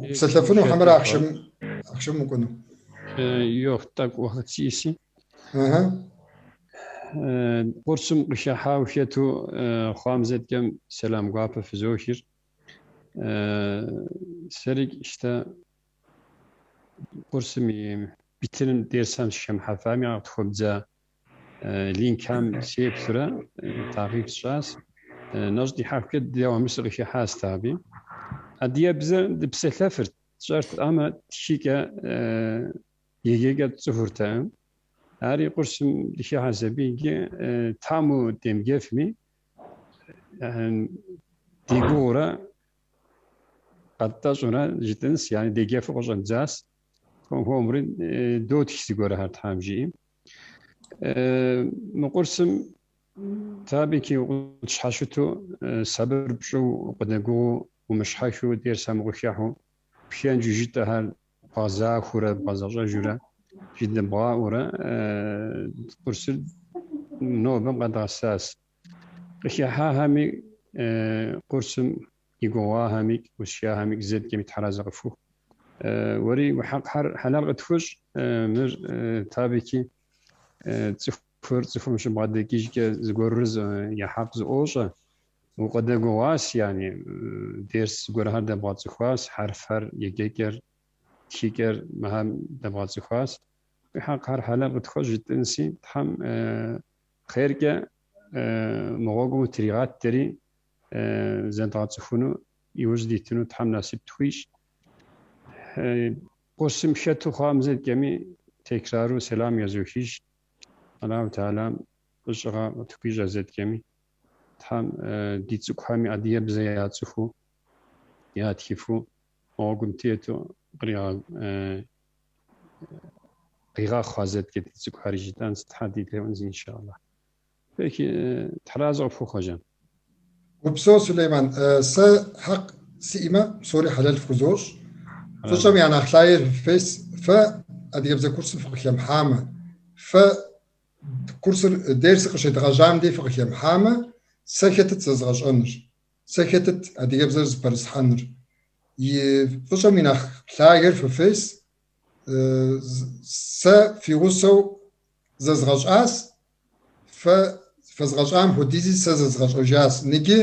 упсэлъэфыну хьэмэрэ ахъшэм ахъшэм укӏуэну? Йох, тӏэкӏу уэхът сиӏэси. Курсым къыхыхьауэ хэту хъуам зэткӏэм сэлам гуапэ фызохыр. Сэри щтэ курсым и битыным дерсхэм сыхэмыхьэфами къытхуэбдза линкхэм сеплъурэ такъиб сщӏащ. Нэщӏ дихьэхукӏэ дауэ сыкъыхыхьащ таби. Адыгэбзэр дыпсэлъэфырт, тщӏэрт, амэ тхыкӏэ еджэкӏэ тцӏыхуртэкъым. Ари курсым дыхыхьащ абы иджы таму демыджэфми, дегугъурэ къэттӏэщӏурэ жытӏэнс, яни деджэфу къыщӏэддзащ. Хуэм-хуэмурэ дотх зыгуэрхэр Тхьэм жиӏи. Мы курсым табики укъытщхьэщыту сабыр пщӏыу, укъыдэгугъуу, умыщхьэхыу, дерсхэм укъыхыхьэу, пхэнжу жытӏэхэр бгъэзахуэурэ, бгъэзэщӏэжурэ, жыдыбгъаӏуэурэ курсыр нобэм къэдгъэсащ. Къыхыхьахэми курсым и гугъуахэми, ущияхэми зэткӏэми Тхьэразэ къыфхухъу. Уэри уи хьэкъхэр хьэлэл къытхущӏ, мыр табики цӏыхур цӏыхум щыбгъэдэкӏыжкӏэ зыгуэрурэ я хьэкъ зыӏуощӏэ. Укъыдэгугъуащ, яни дерс зыгуэрхэр дэбгъэцӏыхуащ, хьэрфхэр, еджэкӏэр, тхыкӏэр мыхэм дэбгъэцӏыхуащ. Уи хьэкъхэр хьэлэл къытхуэщӏ жытӏэнси, Тхьэм хъеркӏэ мы гъуэгум утригъэт дэри зэдгъэцӏыхуну иужь дитыну Тхьэм насып тхуищӏ. Курсым хэту хъуам зэткӏэми текрару сэлам язохыж. Аллаху Теалам фӏыщӏыгъэ къытхуищӏэ зэткӏэми. Тхьэм ди цӏыкӏухэми адыгэбзэ яцӏыхуу, ятхыфу, гъуэгум тету къигъэхъу а зэткӏэ ди цӏыкӏухэри жытӏэнс, Тхьэ делъэӏунс, иншаллах. Пeki, Тхьэразэ къыпхухъу, хьэжэм. Упсэу, Сулейман. Сэ хьэкъ сиӏэмэ, псори хьэлэл фхузощӏ. Фӏыщӏэм я нэхъ лъагэр фес, фэ адыгэбзэ курсым фыкъыхэмыхьамэ, фэ курсыр дерсыр къыщедгъэжьам дей фыкъыхэмыхьамэ, сэ хэтыт зэзгъэщӏэныр, сэ хэтыт адыгэбзэр зыпэрысхьэныр. И фӏыщӏэм и нэхъ лъагэр фыфес, сэ фи гъусэу зэзгъэщӏащ, Фэ фэзгъэщӏам хуэдизи сэ зэзгъэщӏэжащ. Ныджы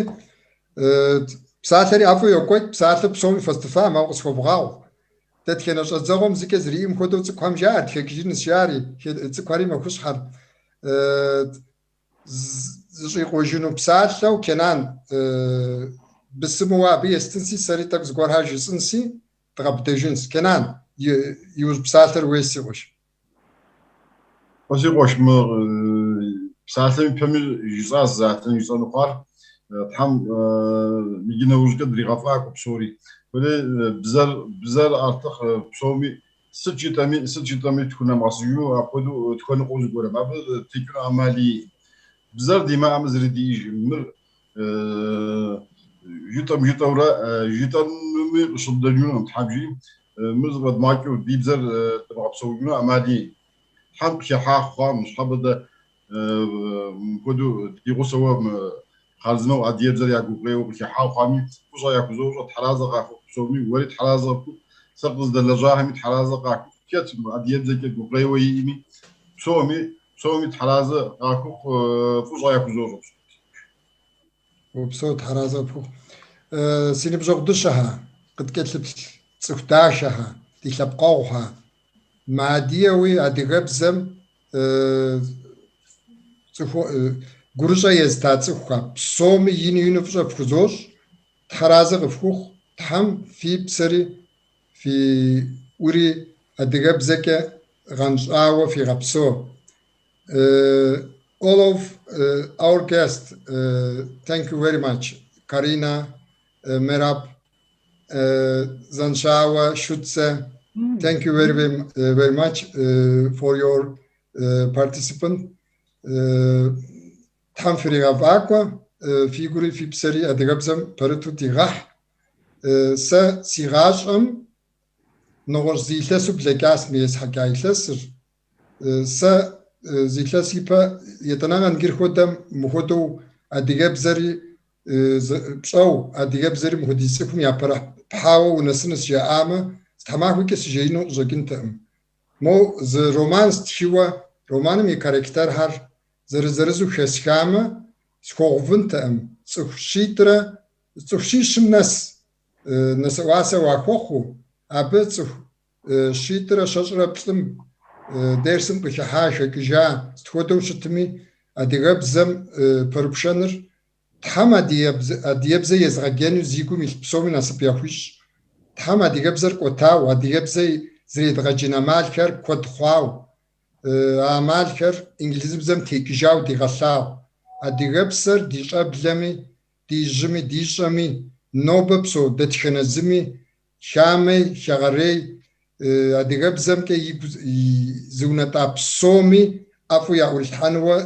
псалъэри ӏэфӏу йокӏуэкӏ, псалъэ псоми фэстыфам, ауэ къысхуэвгъэгъу. Дэтхэнэ щӏэдзэгъуэм зыкӏэ зэриӏэм хуэдэу цӏыкӏухэм жаӏэрт, хэкӏыжыныс жари, цӏыкӏухэри мэхущхьэр. Зыщӏикъуэжыну псалъэу Кенан бысыму абы естынси, сэри тӏэкӏу зыгуэрхэр жысӏынси, дгъэбыдэжынс. Кенан, иужь псалъэр уей, си къуэш. Си къуэш, мы псалъэм и пэми жысӏащ затэн жысӏэну хъуар. Тхьэм иджы нэужькӏэ дригъэфӏакӏуэ псори. Хуэдэ бзэр, бзэр артыхъ псоми сыт жытӏэми, сыт жытӏэми тхунэмыгъэсыжыну апхуэдэу тхуэныкъуэу зыгуэрым. Абы текӏыну ӏэмал иӏэкъым. Бзэр димыӏэмэ зыри диӏэжкъым. Мыр жытӏэм жытӏэурэ жытӏэнуми къыщыддэжынукъым Тхьэм жиӏэм. Мыр зыфӏэдмыгъэкӏыу ди бзэр дымыгъэпсэужыну ӏэмал иӏэкъым. Тхьэм къыхыхьа хъуам, ныщхьэбэ дэ мыпхуэдэу ди гъусэуэ мы хъарзынэу адыгэбзэр я гукъеуэу къыхыхьа хъуами, фӏыщӏэ яхузощӏэ, тхьэразэ къахухъу псоми, уэри тхьэразэ къыпхухъу, сэ къыздэлэжьахэми тхьэразэ къахухъу, хэт адыгэбзэкӏэ гукъеуэ иӏэми, псоми, псоми тхьэразэ къахухъу, фӏыщӏэ яхузощӏэ псоми. Упсэу, тхьэразэ къыпхухъу. Си ныбжьэгъу дыщэхэ, къыткӏэлъыплъ цӏыху дахэхэ, ди лъэпкъэгъухэ, мыадыгэуи адыгэбзэм цӏыху гурыщӏэ езыта цӏыхухэ, псоми ину ину фӏыщӏэ фхузощӏ, тхьэразэ къыфхухъу, Тхьэм фи псэри фи ӏури адыгэбзэкӏэ гъэнщӏауэ фигъэпсэу. All of our guests, thank you very much. Karina, Merab, Zanşawa, Şutze, thank you very, very, very much for your participant. Тхьэм фригъэфӏакӏуэ, фи гури фи псэри адыгэбзэм пэрыту дигъэхь. Сэ си гъащӏэм нэгъуэщӏ зы илъэсу блэкӏащ мы есхьэкӏа илъэсыр. Сэ зы илъэс ипэ етӏанэгъэ иджыр хуэдэм мыхуэдэу адыгэбзэри пщӏэу, адыгэбзэри мыхуэдиз цӏыхум япэрыпхьауэ унэсынущ жаӏамэ, зы тхьэмахуэкӏэ сыжеину къыщӏэкӏынтэкъым. Мо зы роман стхыуэ, романым и карактерхэр зэрызэрызу хэсхамэ, схуэгъувынтэкъым цӏыху щитӏрэ цӏыху щищым нэс нэсэӏуасэ уахуэхъуу, абы цӏыху щитӏрэ щэщӏрэ плӏым дерсым къыхыхьа, хэкӏыжа, сыт хуэдэу щытми, адыгэбзэм пэрыпшэныр Тхьэм адыгэбзэ езыгъэджэну зи гум илъ псоми насып яхуищӏ. Тхьэм адыгэбзэр кӏуэтау, адыгэбзэ зэредгъэджын ӏэмалхэр куэд хъуау, а ӏэмалхэр инглызыбзэм текӏыжау дигъэлъагъу. Адыгэпсэр ди щӏэблэми, ди жьыми, ди щӏэми, нобэ псэу дэтхэнэ зыми, хамэй, хэгъэрей, адыгэбзэмкӏэ игу зыунэтӏа псоми ӏэфӏу яӏурилъхьэнуэ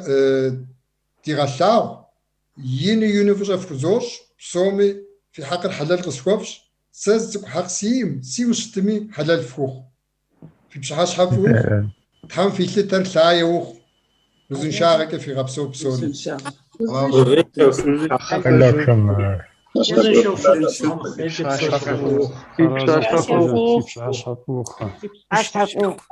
дигъэлъагъу. Ину ину фӏыщӏэ фхузощӏ, псоми фи хьэкъыр хьэлэл къысхуэфщӏ, сэ зы цӏыкӏу хьэкъ сиӏым, сиӏэу щытми, хьэлэл фхухъу. Фи пщыхьэщхьэ фӏы ухъу, Тхьэм фи лъытэр лъае ухъу, узыншагъэкӏэ фигъэпсэу псори. Пщыхьэщхьэ фӏы ухъу.